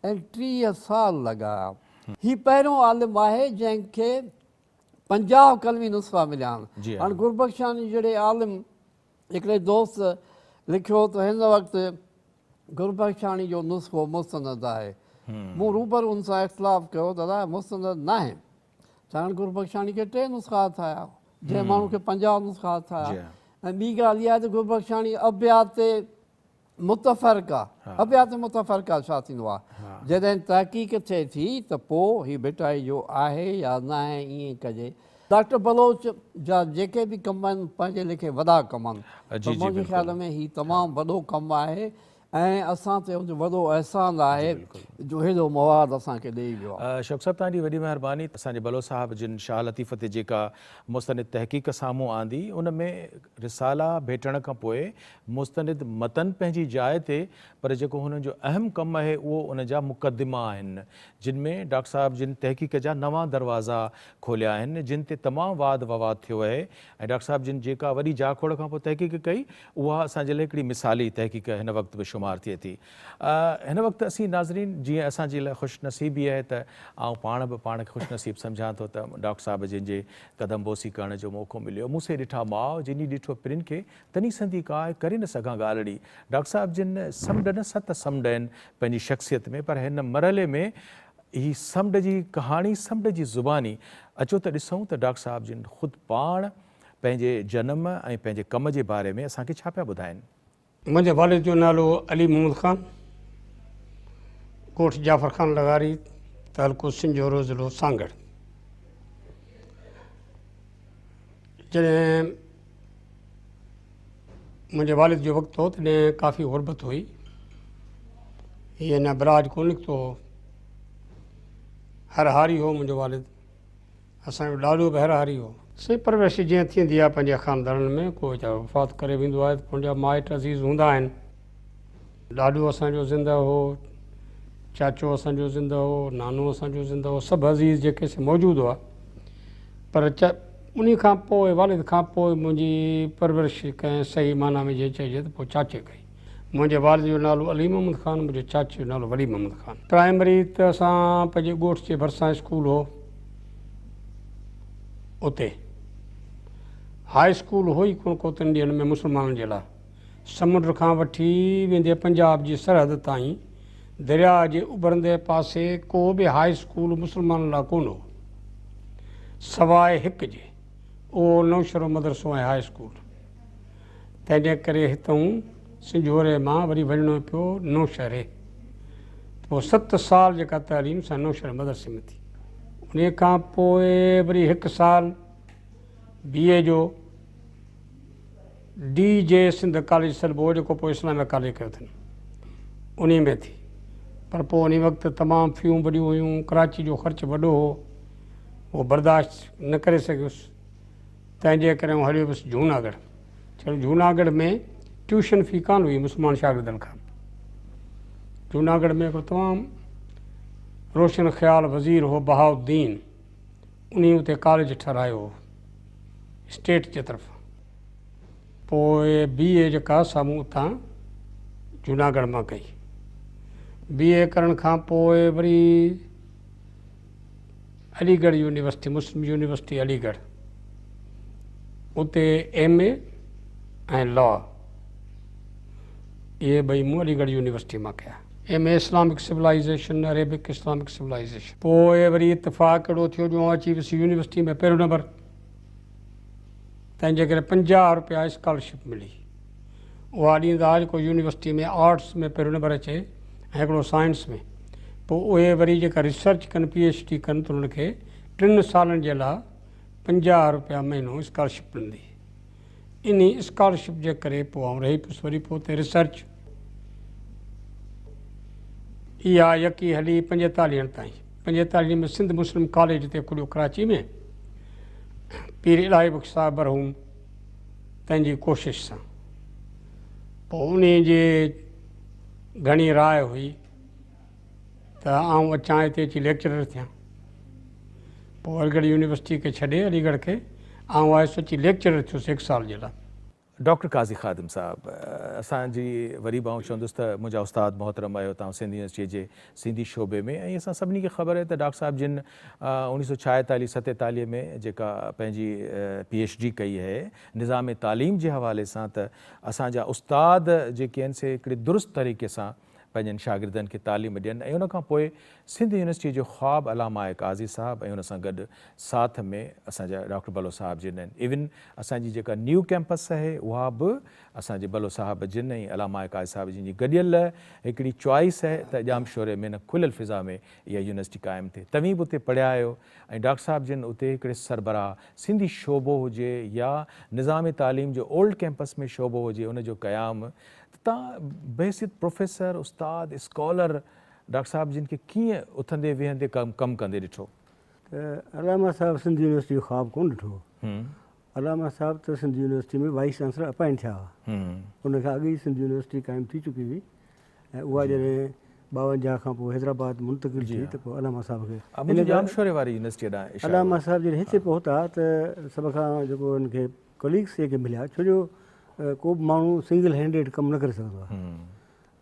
۽ 30 سال لڳايا. هي پهريون عالم آهي جنهن کي 50 قلمي نسخا مليا آهن. هاڻ گربخشاڻي جهڙي عالم هڪڙي دوست لکيو ته هن وقت گربخشاڻي جو نسخو مستند آهي. مون روبرو ان سان اختلاف ڪيو ته ادا مستند ناهي. ڇاڪاڻ گربخشاڻي کي ٽي نسخا هٿ آيا، جنهن ماڻهو کي 50 نسخا هٿ آيا. ۽ ٻي ڳالهه اها آهي ته گربخشاڻي ابيات تي متفرقه، ابيات متفرقه ڇا ٿيندو آهي؟ جڏهن تحقيق ٿئي ٿي ته پوء هي ڀٽائي جو آهي يا ناهي ائين ڪجي. ڊاڪٽر بلوچ جا جيڪي به ڪم آهن پنهنجي ليکي وڏا ڪم آهن، پر منهنجي خيال ۾ هي تمام وڏو ڪم آهي ۽ اسان تي ان جو وڏو احسان آهي جو هيڏو مواد اسان کي ڏئي ويو آهي. شوق صاحب توهان جي وڏي مهرباني. اسان جي بلوچ صاحب جن شاهه لطيف تي جيڪا مستند تحقيق سامهون آندي ان ۾ رسالا ڀيٽڻ کان پوء مستند متن پنهنجي جاء تي پر جيڪو هنن جو اهم ڪم آهي اهو ان جا مقدما آهن جن ۾ ڊاڪٽر صاحب جن تحقيق جا نوان دروازا کوليا آهن جن تي تمام واد وواد ٿيو اهي ۽ ڊاڪٽر صاحب جن جيڪا وڏي جاکوڙ کان پوء تحقيق ڪئي، اها اسان جي لاء هڪڙي مثالي تحقيق هن وقت به شمار ٿئي ٿي. هن وقت اسين ناظرين جيئن اسان جي لاء خوش نصيبي آهي ته آئون پاڻ به پاڻ کي خوش نصيب سمجهان ٿو ته ڊاڪٽر صاحب جن جي قدم بوسي ڪرڻ جو موقعو مليو. مون سي ڏٺا ماء، جني ڏٺو پرين کي، تني سندي ڪاء، ڪري نه سگهان ڳالهڙي. ڊاڪٽر صاحب جن سمنڊ نه ست سمنڊ آهن پنهنجي شخصيت ۾ پر هن مرحلي ۾ هي سمنڊ جي ڪهاڻي سمنڊ جي زباني اچو ته ڏسون ته ڊاڪٽر صاحب جن خود پاڻ پنهنجي جنم ۽ پنهنجي ڪم جي باري ۾ اسان کي ڇا پيا ٻڌائين. منهنجي والد جو نالو علي محمد خان، ڳوٺ جعفر خان لغاري، تعلقو سنجهورو، ضلعو سانگهڙ. جڏهن منهنجي والد جو وقت هو تڏهن ڪافي غربت هئي. هي اڃا براج ڪونه نڪتو هو. هر هاري هو منهنجو والد. اسان جو ڏاڏو به هر هاري هو. سائين پرورش جيئن ٿيندي آهي پنهنجي خاندانن ۾ ڪو ويچارو وفات ڪري ويندو آهي ته پوء ان جا مائٽ عزيز هوندا آهن. ڏاڏو اسان جو زنده هو، چاچو اسان جو زنده هو، نانو اسان جو زنده هو، سڀ عزيز جيڪي سي موجود هئا. پر انهي کان پوء والد کان پوء منهنجي پرورش ڪنهن صحيح معنيٰ ۾ جيئن چئجي ته پوء چاچي ڪئي. منهنجي والد جو نالو علي محمد خان، منهنجي چاچي جو نالو ولي محمد خان. پرائمري ته اسان پنهنجي ڳوٺ جي ڀرسان اسڪول هو اتي. هاء اسڪول هو ئي ڪونه ڪو تن ڏينهن ۾ مسلمانن جي لاء. سمنڊ کان وٺي ويندي پنجاب جي سرحد تائين درياء جي اڀرندي پاسي ڪو به هاء اسڪول مسلمانن لاء ڪونه هو. سواء هڪ جي. اهو نوشهرو مدرسو ۽ هاء اسڪول. تنهن جي ڪري هتئون سنجهوري مان وري وڃڻو پيو نوشهري. ته پوء ست سال جيڪا تعليم سا نوشهري مدرسي ۾ ٿي. انهيء کان پوء وري هڪ سال بي اي جو ڊي جي سنڌ ڪاليج سڏبو هو جيڪو پوء اسلاميه ڪاليج ڪيو اٿن انهيء ۾ ٿي. پر پوء انهيء وقت تمام فيون وڏيون هيون، ڪراچي جو خرچ وڏو هو، اهو برداشت نه ڪري سگهيس. تنهن جي ڪري آئون هليو ويس جهوناڳڙهه. ڇو جهوناڳڙهه ۾ ٽيوشن في ڪانه هئي مسلمان شاگردن کان. جهوناڳڙهه ۾ هڪڙو تمام روشن خيال وزير هو بهاء الدين، انهي اتي ڪاليج ٺهرايو هو اسٽيٽ جي طرفان. پوء بي اي جيڪا سا مون اتان جهوناڳڙهه مان ڪئي. بي اي ڪرڻ کان پوء وري Aligarh university, Muslim university Aligarh, اتي ايم اي ۽ لا اهي ٻئي مون علي ڳڙهه يونيورسٽي مان ڪيا. M A Islamic civilization, Arabic Islamic civilization. پوء وري اتفاق اهڙو ٿيو جو آئون اچي ويس يونيورسٽي ۾ پهريون نمبر، تنهن جي ڪري 50 روپيا اسڪالرشپ ملي. اها ڏيندا جيڪو يونيورسٽي ۾ آرٽس ۾ پهريون نمبر اچي ۽ هڪڙو سائنس ۾. پوء اهي وري جيڪا ريسرچ ڪن، پي ايڇ ڊي ڪن ته انهن کي ٽن سالن جي لاء 50 روپيا مهينو اسڪالرشپ ملندي. انهي اسڪالرشپ جي ڪري پوء آئون رهي پيس وري پوء اتي ريسرچ اها يڪي هلي پنجيتاليهن تائين. پنجيتاليهن ۾ سنڌ مسلم ڪاليج اتي کليو ڪراچي ۾ پير الاهي بخش صاحب مرحوم تنهن جي ڪوشش سان. پوء انهي جي گهڻي راء هئي ته آئون اچان هتي اچي ليڪچرر ٿيان. پوء عليڳڙهه يونيورسٽي کي ڇڏي عليڳڙهه کي آئون آيس اچي ليڪچرر ٿيس هڪ سال جي لاء. ڊاڪٽر قاضي خادم صاحب اسان جي وري به آئون چوندس ته منهنجا استاد محترم آهيو توهان سنڌ يونيورسٽي جي سنڌي شعبي ۾ ۽ اسان سڀني کي خبر آهي ته ڊاڪٽر صاحب جن 1946 47 ۾ جيڪا پنهنجي پي ايڇ ڊي ڪئي آهي نظام تعليم جي حوالي سان ته اسان جا استاد جيڪي آهن سي هڪڙي درست طريقي سان پنهنجن شاگردن کي تعليم ڏين ۽ ان کان پوء سنڌ يونيورسٽيء جو خواب علامه آء قاضي صاحب ۽ ان سان گڏ ساٿ ۾ اسان جا ڊاڪٽر بلو صاحب جن آهن. ايون اسان جي جيڪا نيو ڪئمپس آهي اها به اسان جي بلو صاحب جن ۽ علامه آء قاضي صاحب جن جي گڏيل هڪڙي چوائس آهي ته ڄامشوري ۾ ان کليل فضا ۾ اها يونيورسٽي قائم ٿئي. توهين به اتي پڙهيا آهيو ۽ ڊاڪٽر صاحب جن اتي هڪڙي سربراهه سنڌي شعبو هجي يا نظام تعليم جو اولڊ ڪئمپس ۾ شعبو هجي ان جو قيام ته تان بحيثيت پروفيسر، استاد، اسڪالر ڊاڪٽر صاحب جن کي ڪيئن اٿندي ويهندي ڪم ڪندي ڏٺو؟ ته علامه صاحب سنڌ يونيورسٽي جو خواب ڪونه ڏٺو هو. علامه صاحب ته Sindh university ۾ vice chancellor appoint ٿيا هئا. ان کان اڳ ئي سنڌ يونيورسٽي قائم ٿي چڪي هئي ۽ اها جڏهن 52 کان پوء حيدرآباد منتقل ٿي ته پوء علامه صاحب کي منهنجو ڄامشوري واري يونيورسٽي ڏانهن اشارو علامه صاحب جڏهن هتي پهتا ته سڀ کان جيڪو هن کي ڪليگس جيڪي مليا ڇو جو ڪو به ماڻهو سنگل هينڊيڊ ڪم نه ڪري سگهندو آهي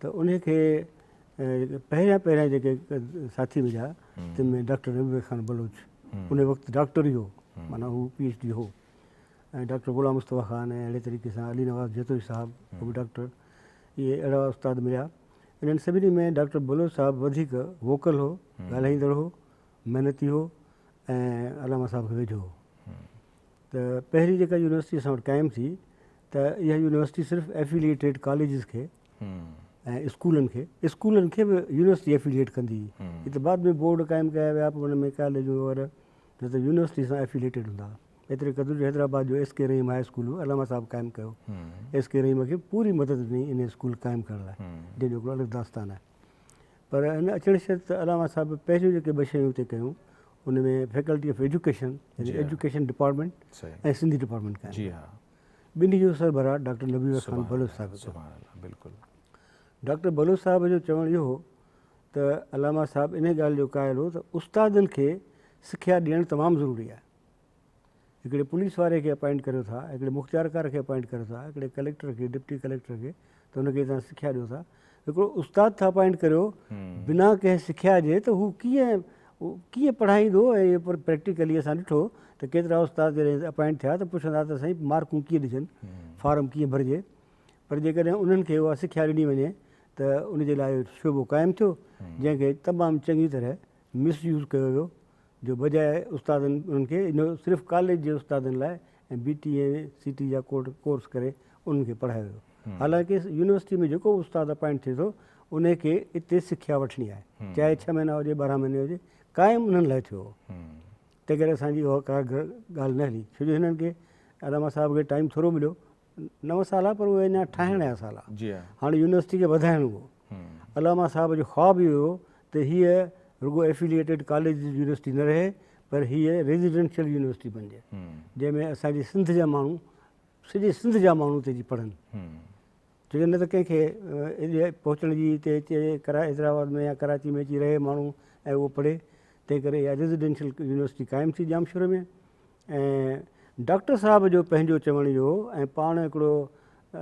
ته ان کي پهريان پهريان جيڪي ساٿي مليا تن ۾ ڊاڪٽر نبي خان بلوچ ان وقت ڊاڪٽر ئي هو معنيٰ هو پي ايڇ ڊي هو ۽ ڊاڪٽر غلام مصطفيٰ خان ۽ اهڙي طريقي سان علي نواز جتوئي صاحب هو به ڊاڪٽر اهي اهڙا استاد مليا انهن سڀني ۾ ڊاڪٽر بلوچ صاحب وڌيڪ ووڪل هو ڳالهائيندڙ هو محنتي هو ۽ علامه صاحب کي ويجهو هو ته پهرين جيڪا يونيورسٽي اسان وٽ قائم ٿي ته اها يونيورسٽي صرف افيليٽيڊ ڪاليجز کي ۽ اسڪولن کي اسڪولن کي به يونيورسٽي افيليٽ ڪندي هئي هي ته بعد ۾ بورڊ قائم ڪيا ويا پوء ان ۾ ڪاليجون وغيره نه ته يونيورسٽي سان افيليٽيڊ هوندا هئا ايتري قدر جو حيدرآباد جو S K Rahim high school به علامه صاحب قائم ڪيو ايس ڪي رحيم کي پوري مدد ڏني ان اسڪول قائم ڪرڻ لاء جنهن جو هڪڙو الڳ داستان آهي پر هن اچڻ شرط علامه صاحب پهريون جيڪي ٻه شيون اتي ڪيون ان ۾ فيڪلٽي آف ايجوڪيشن يعني ايجوڪيشن ڊپارٽمينٽ ۽ سنڌي ڊپارٽمينٽ قائم جي ها ٻنهي جو سربراهه ڊاڪٽر نبي بخش خان بلوچ صاحب ڪيو. سبحان الله بلڪل. ڊاڪٽر بلوچ صاحب جو چوڻ اهو هو ته علامه صاحب انهي ڳالهه جو قائل هو ته استادن کي سکيا ڏيڻ تمام ضروري آهي. هڪڙي پوليس واري کي اپائنٽ ڪريو ٿا، هڪڙي مختيارڪار کي اپائنٽ ڪريو ٿا، هڪڙي ڪليڪٽر کي، ڊپٽي ڪليڪٽر کي ته ان کي توهان سکيا ڏيو ٿا. هڪڙو استاد ٿا اپائنٽ ڪريو بنا ڪنهن سکيا جي ته هو ڪيئن ڪيئن پڙهائيندو ۽ پر پريڪٽيڪلي اسان ڏٺو ته ڪيترا استاد جڏهن اپائنٽ ٿيا ته پڇندا ته سائين مارڪون ڪيئن ڏجن، فارم ڪيئن ڀرجي. پر جيڪڏهن انهن کي اها سکيا ڏني وڃي ته ان جي لاء شعبو قائم ٿيو جنهن کي تمام چڱي طرح مس يوز ڪيو ويو جو بجاء استادن انهن کي ان صرف ڪاليج جي استادن لاء ۽ بي ٽي ۽ سي ٽي جا ڪورس ڪري انهن کي پڙهايو ويو حالانڪه يونيورسٽي ۾ جيڪو به استاد اپائنٽ ٿئي ٿو انهي کي اتي سکيا وٺڻي آهي چاهي ڇهه مهينا هجي 12 مهيني هجي قائم انهن لاء ٿيو هو تنهن ڪري اسان جي اها ڪا ڳالهه نه هلي ڇو جو هنن کي علامه صاحب کي ٽائيم ٿورو مليو نو سال آ پر اهي اڃا ٺاهڻ جا سال آ هاڻي يونيورسٽي کي وڌائڻو هو علامه صاحب جو خواب اهو هو ته هيء رڳو افيليٽيڊ ڪاليج يونيورسٽي نه رهي پر هيء ريزيڊنشل يونيورسٽي بنجي جنهن ۾ اسان جي سنڌ جا ماڻهو سڄي سنڌ جا ماڻهو اتي جي پڙهن ڇو جو نه ته ڪنهن کي ايڏي پهچڻ جي هتي اچي حيدرآباد ۾ يا ڪراچي ۾ اچي رهي ماڻهو ۽ اهو پڙهي تنهن ڪري اها ريزيڊنشل يونيورسٽي قائم ٿي ڄامشوري ۾ ۽ ڊاڪٽر صاحب جو پنهنجو چوڻ اهو هو ۽ پاڻ هڪڙو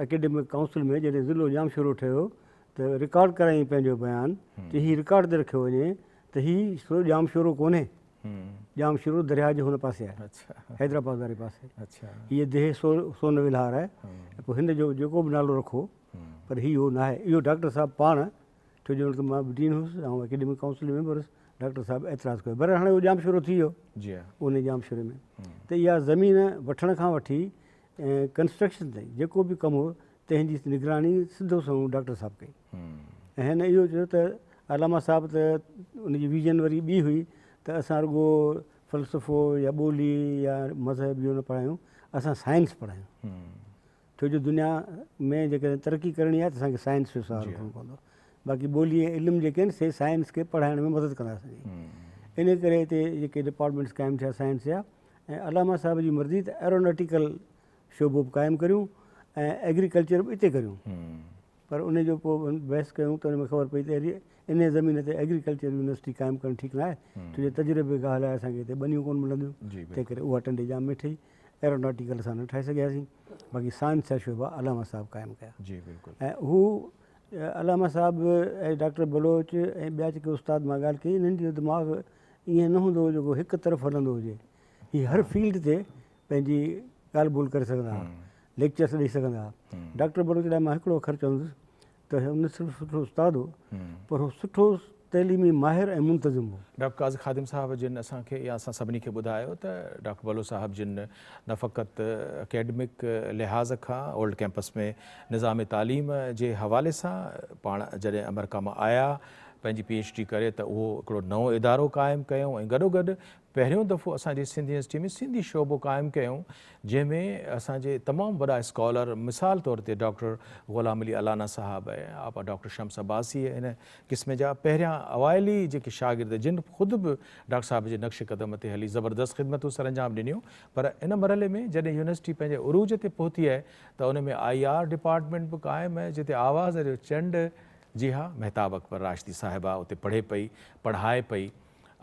اڪيڊمڪ ڪائونسل ۾ جڏهن ضلعو ڄامشورو ٺهيو ته رڪارڊ ڪرايائين پنهنجو بيان ته هي رڪارڊ تي رکيو وڃي ته هي سو ڄامشورو ڪونهي ڄامشورو درياهه جي هن پاسي آهي حيدرآباد واري پاسي هيء ديهه سون ولهار آهي پوء هن جو جيڪو به نالو رکو پر هي اهو ناهي اهو ڊاڪٽر صاحب پاڻ ڇو جو ته مان به ڊين هوس آئون اڪيڊمڪ ڪائونسل جو ميمبر هوس ڊاڪٽر صاحب اعتراض ڪيو بهرحال هاڻي اهو ڄامشورو ٿي ويو جي ها ان ڄامشوري ۾ ته اها زمين وٺڻ کان وٺي ڪنسٽرڪشن تائين جيڪو به ڪم هو تنهن جي نگراني سڌو سنئون ڊاڪٽر صاحب ڪئي ۽ هن اهو چيو ته علامه صاحب ته ان جي ويزن وري ٻي هئي ته اسان رڳو فلسفو يا ٻولي يا مذهب اهو نه پڙهايون اسان سائنس پڙهايون ڇو جو دنيا ۾ جيڪڏهن ترقي ڪرڻي آهي ته اسان کي سائنس جو سهارو کڻڻو پوندو. باقي ٻولي ۽ علم جيڪي آهن سي سائنس کي پڙهائڻ ۾ مدد ڪندا اسان جي. ان ڪري هتي جيڪي ڊپارٽمينٽس قائم ٿيا سائنس جا ۽ علامه صاحب جي مرضي ته ايروناٽيڪل شعبو به قائم ڪريون ۽ ايگريڪلچر به اتي ڪريون. پر ان جو پوء بحث ڪيون ته ان ۾ خبر پئي ته انهيء زمين تي ايگريڪلچر يونيورسٽي قائم ڪرڻ ٺيڪ ناهي ڇو جو تجربي گاهه لاء اسان کي هتي ٻنيون ڪونه ملنديون تنهن ڪري اها ٽنڊي ڄام ۾ ٺهي. ايروناٽيڪل اسان نه ٺاهي سگهياسين باقي سائنس جا شعبا علامه صاحب قائم ڪيا. جي بلڪل. ۽ هو علامه صاحب ۽ ڊاڪٽر بلوچ ۽ ٻيا جيڪي استاد مان ڳالهه ڪئي انهن جو دماغ ائين نه هوندو هو جيڪو هڪ طرف هلندو هجي. هي هر فيلڊ تي پنهنجي ڳالهه ٻولهه ڪري سگهندا هئا ليڪچرس ڏئي سگهندا هئا. ڊاڪٽر بلوچ لاء مان هڪڙو اکر چوندس ته هو نه صرف سٺو استاد هو پر هو سٺو تعليمي ماهر ۽ منتظم هو. ڊاڪٽر قاضي خادم صاحب جن اسان کي يا اسان سڀني کي ٻڌايو ته ڊاڪٽر بلوچ صاحب جن نه فقط اڪيڊمڪ لحاظ کان اولڊ ڪئمپس ۾ نظام تعليم جي حوالي سان پاڻ جڏهن آمريڪا مان آيا پنهنجي پي ايڇ ڊي ڪري ته اهو هڪڙو نئون ادارو قائم ڪيائون ۽ گڏوگڏ پهريون دفعو اسان جي سنڌ يونيورسٽي ۾ سنڌي شعبو قائم ڪيائون جنهن ۾ اسان جي تمام وڏا اسڪالر مثال طور تي ڊاڪٽر غلام علي الانا صاحب ۽ آپا ڊاڪٽر شمس عباسي ان قسم جا پهريان اوائلي جيڪي شاگرد جن خود به ڊاڪٽر صاحب جي نقش قدم تي هلي زبردست خدمتون سرانجام ڏنيون پر ان مرحلي ۾ جڏهن يونيورسٽي پنهنجي عروج تي پهتي آهي ته ان ۾ I R department به قائم آهي جتي آواز جو چنڊ جي ها مهتاب اڪبر راشدي صاحبه اتي پڙهي پئي پڙهائي پئي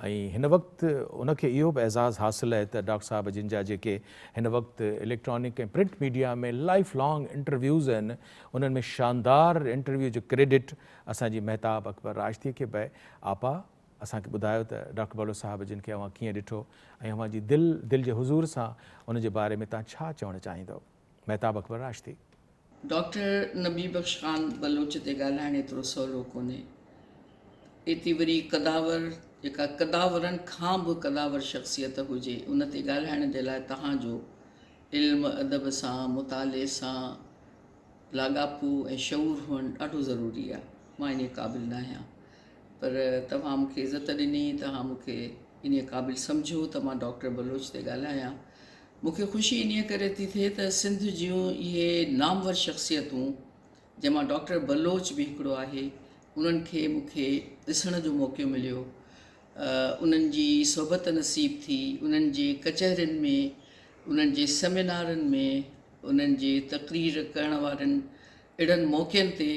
۽ هن وقت ان کي اهو به اعزاز حاصل آهي ته ڊاڪٽر صاحب جن جا جيڪي هن وقت electronic ۽ print media ۾ life long interviews آهن انهن ۾ شاندار انٽرويو جو ڪريڊٽ اسان جي مهتاب اڪبر راشدي کي به آهي. آپا اسان کي ٻڌايو ته ڊاڪٽر بلوچ صاحب جن کي اوهان ڪيئن ڏٺو ۽ اوهان جي دل دل جي حضور سان ان جي باري ۾ توهان ڇا چوڻ چاهيندؤ؟ مهتاب اڪبر راشدي. ڊاڪٽر نبي بخش خان بلوچ تي ڳالهائڻ ايترو سولو ڪونهي. ايتري وري قداور جيڪا قداورن کان به قداور شخصيت هجي ان تي ڳالهائڻ جي لاء توهان جو علم ادب سان مطالعي سان لاڳاپو ۽ شعور هئڻ ڏاڍو ضروري آهي. مان انهيء قابل ناهيان پر توهان مون کي عزت ڏني توهان مون کي انهيء قابل سمجهيو ته مان ڊاڪٽر بلوچ تي ڳالهايان. مون کي خوشي انهيء ڪري ٿي ٿئي ته سنڌ جون اهي نامور شخصيتون، جنهن مان ڊاڪٽر بلوچ به هڪڙو آهي، انهن کي مون کي ڏسڻ جو موقعو مليو، انهن جي صحبت نصيب ٿي، انهن جي ڪچهرين ۾، انهن جي سيمينارن ۾، انهن جي تقرير ڪرڻ وارن اهڙن موقعن تي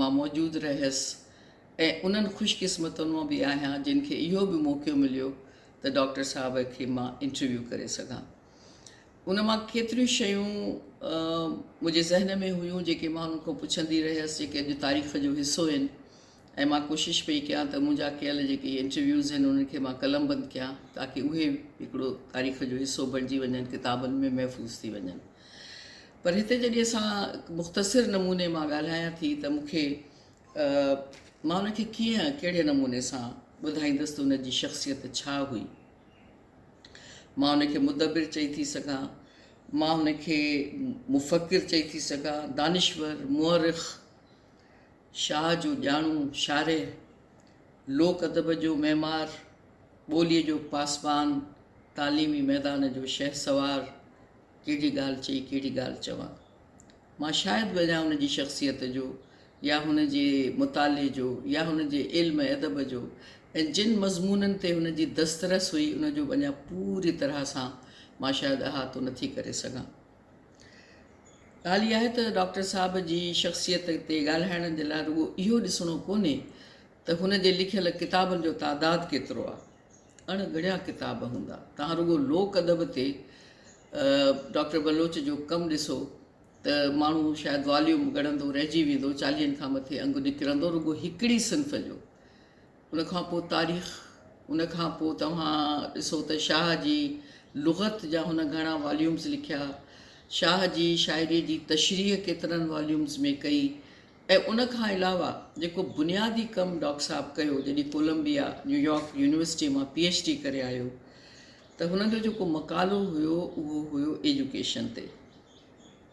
مان موجود رهيس ۽ انهن خوش قسمتن مان به آهيان جن کي اهو به موقعو مليو ته ڊاڪٽر صاحب کي مان انٽرويو ڪري سگهان. ان مان ڪيتريون شيون منهنجي ذهن ۾ هيون جيڪي مان انهن کان پڇندي رهيس جيڪي اڄ تاريخ جو حصو آهن ۽ مان ڪوشش پئي ڪيان ته منهنجا ڪيل جيڪي انٽرويوز آهن انهن کي مان قلمبند ڪيان تاڪه اهي هڪڙو تاريخ جو حصو بڻجي وڃن ڪتابن ۾ محفوظ ٿي وڃن پر هتي جڏهن اسان مختصر نموني مان ڳالهايان ٿي ته مون کي مان ان کي ڪيئن ڪهڙي نموني سان ٻڌائيندس ته ان جي شخصيت ڇا هئي مان ان کي مدبر چئي ٿي سگهان، مان ان کي مفڪر چئي ٿي سگهان، دانشور، مؤرخ، شاهه جو ڄاڻو، شارح، لوڪ ادب جو معمار، ٻوليء جو پاسبان، تعليمي ميدان جو شهسوار، ڪهڙي ڳالهه چئي ڪهڙي ڳالهه چوان. مان شايد به اڃا هن جي شخصيت جو يا هن جي مطالعي جو يا هن جي علم ۽ ادب جو ۽ جن مضمونن تي هن جي دسترس هئي ان جو به اڃا پوري طرح سان مان شايد احاطو نه ٿي ڪري سگهان. ڳالهه اها آهي ته ڊاڪٽر صاحب جي شخصيت تي ڳالهائڻ جي لاء رڳو اهو ڏسڻو ڪونهي ته هن جي لکيل ڪتابن جو تعداد ڪيترو آهي. اڻ ڳڻيا ڪتاب هوندا. توهان رڳو لوڪ ادب تي ڊاڪٽر بلوچ جو ڪم ڏسو ته ماڻهو شايد واليوم ڳڻندو رهجي ويندو، چاليهن کان مٿي انگ نڪرندو رڳو هڪڙي صنف جو. ان کان پوء تاريخ، ان کان پوء توهان ڏسو ته شاهه جي لغت جا هن گهڻا واليومز لکيا، شاهه جي شاعريء جي تشريح ڪيترن واليومز ۾ ڪئي ۽ ان کان علاوه جيڪو بنيادي ڪم ڊاڪٽر صاحب ڪيو جڏهن ڪولمبيا نيويارڪ يونيورسٽيء مان پي ايڇ ڊي ڪري آيو ته هن جو جيڪو مقالو هيو اهو هيو ايجوڪيشن تي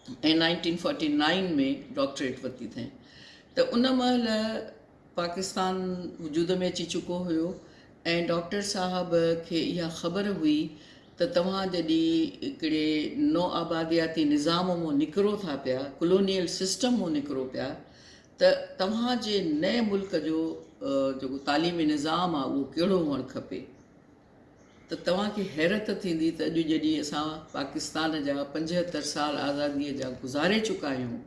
۽ 1949 ۾ ڊاڪٽريٽ ورتي اٿائين ته ان مهل پاڪستان وجود ۾ اچي چڪو هيو ۽ ڊاڪٽر صاحب کي اها خبر هئي ته توهان جڏهن هڪڙي نوآبادياتي نظام مون نڪرو ٿا پيا، ڪلونيل سسٽم مون نڪرو پيا ته توهان جي نئين ملڪ جو جيڪو تعليمي نظام آهي اهو ڪهڙو هئڻ کپي ته توهان کي حيرت ٿيندي ته اڄ جڏهن اسان پاڪستان جا 75 سال آزاديء جا گذاري چڪا آهيون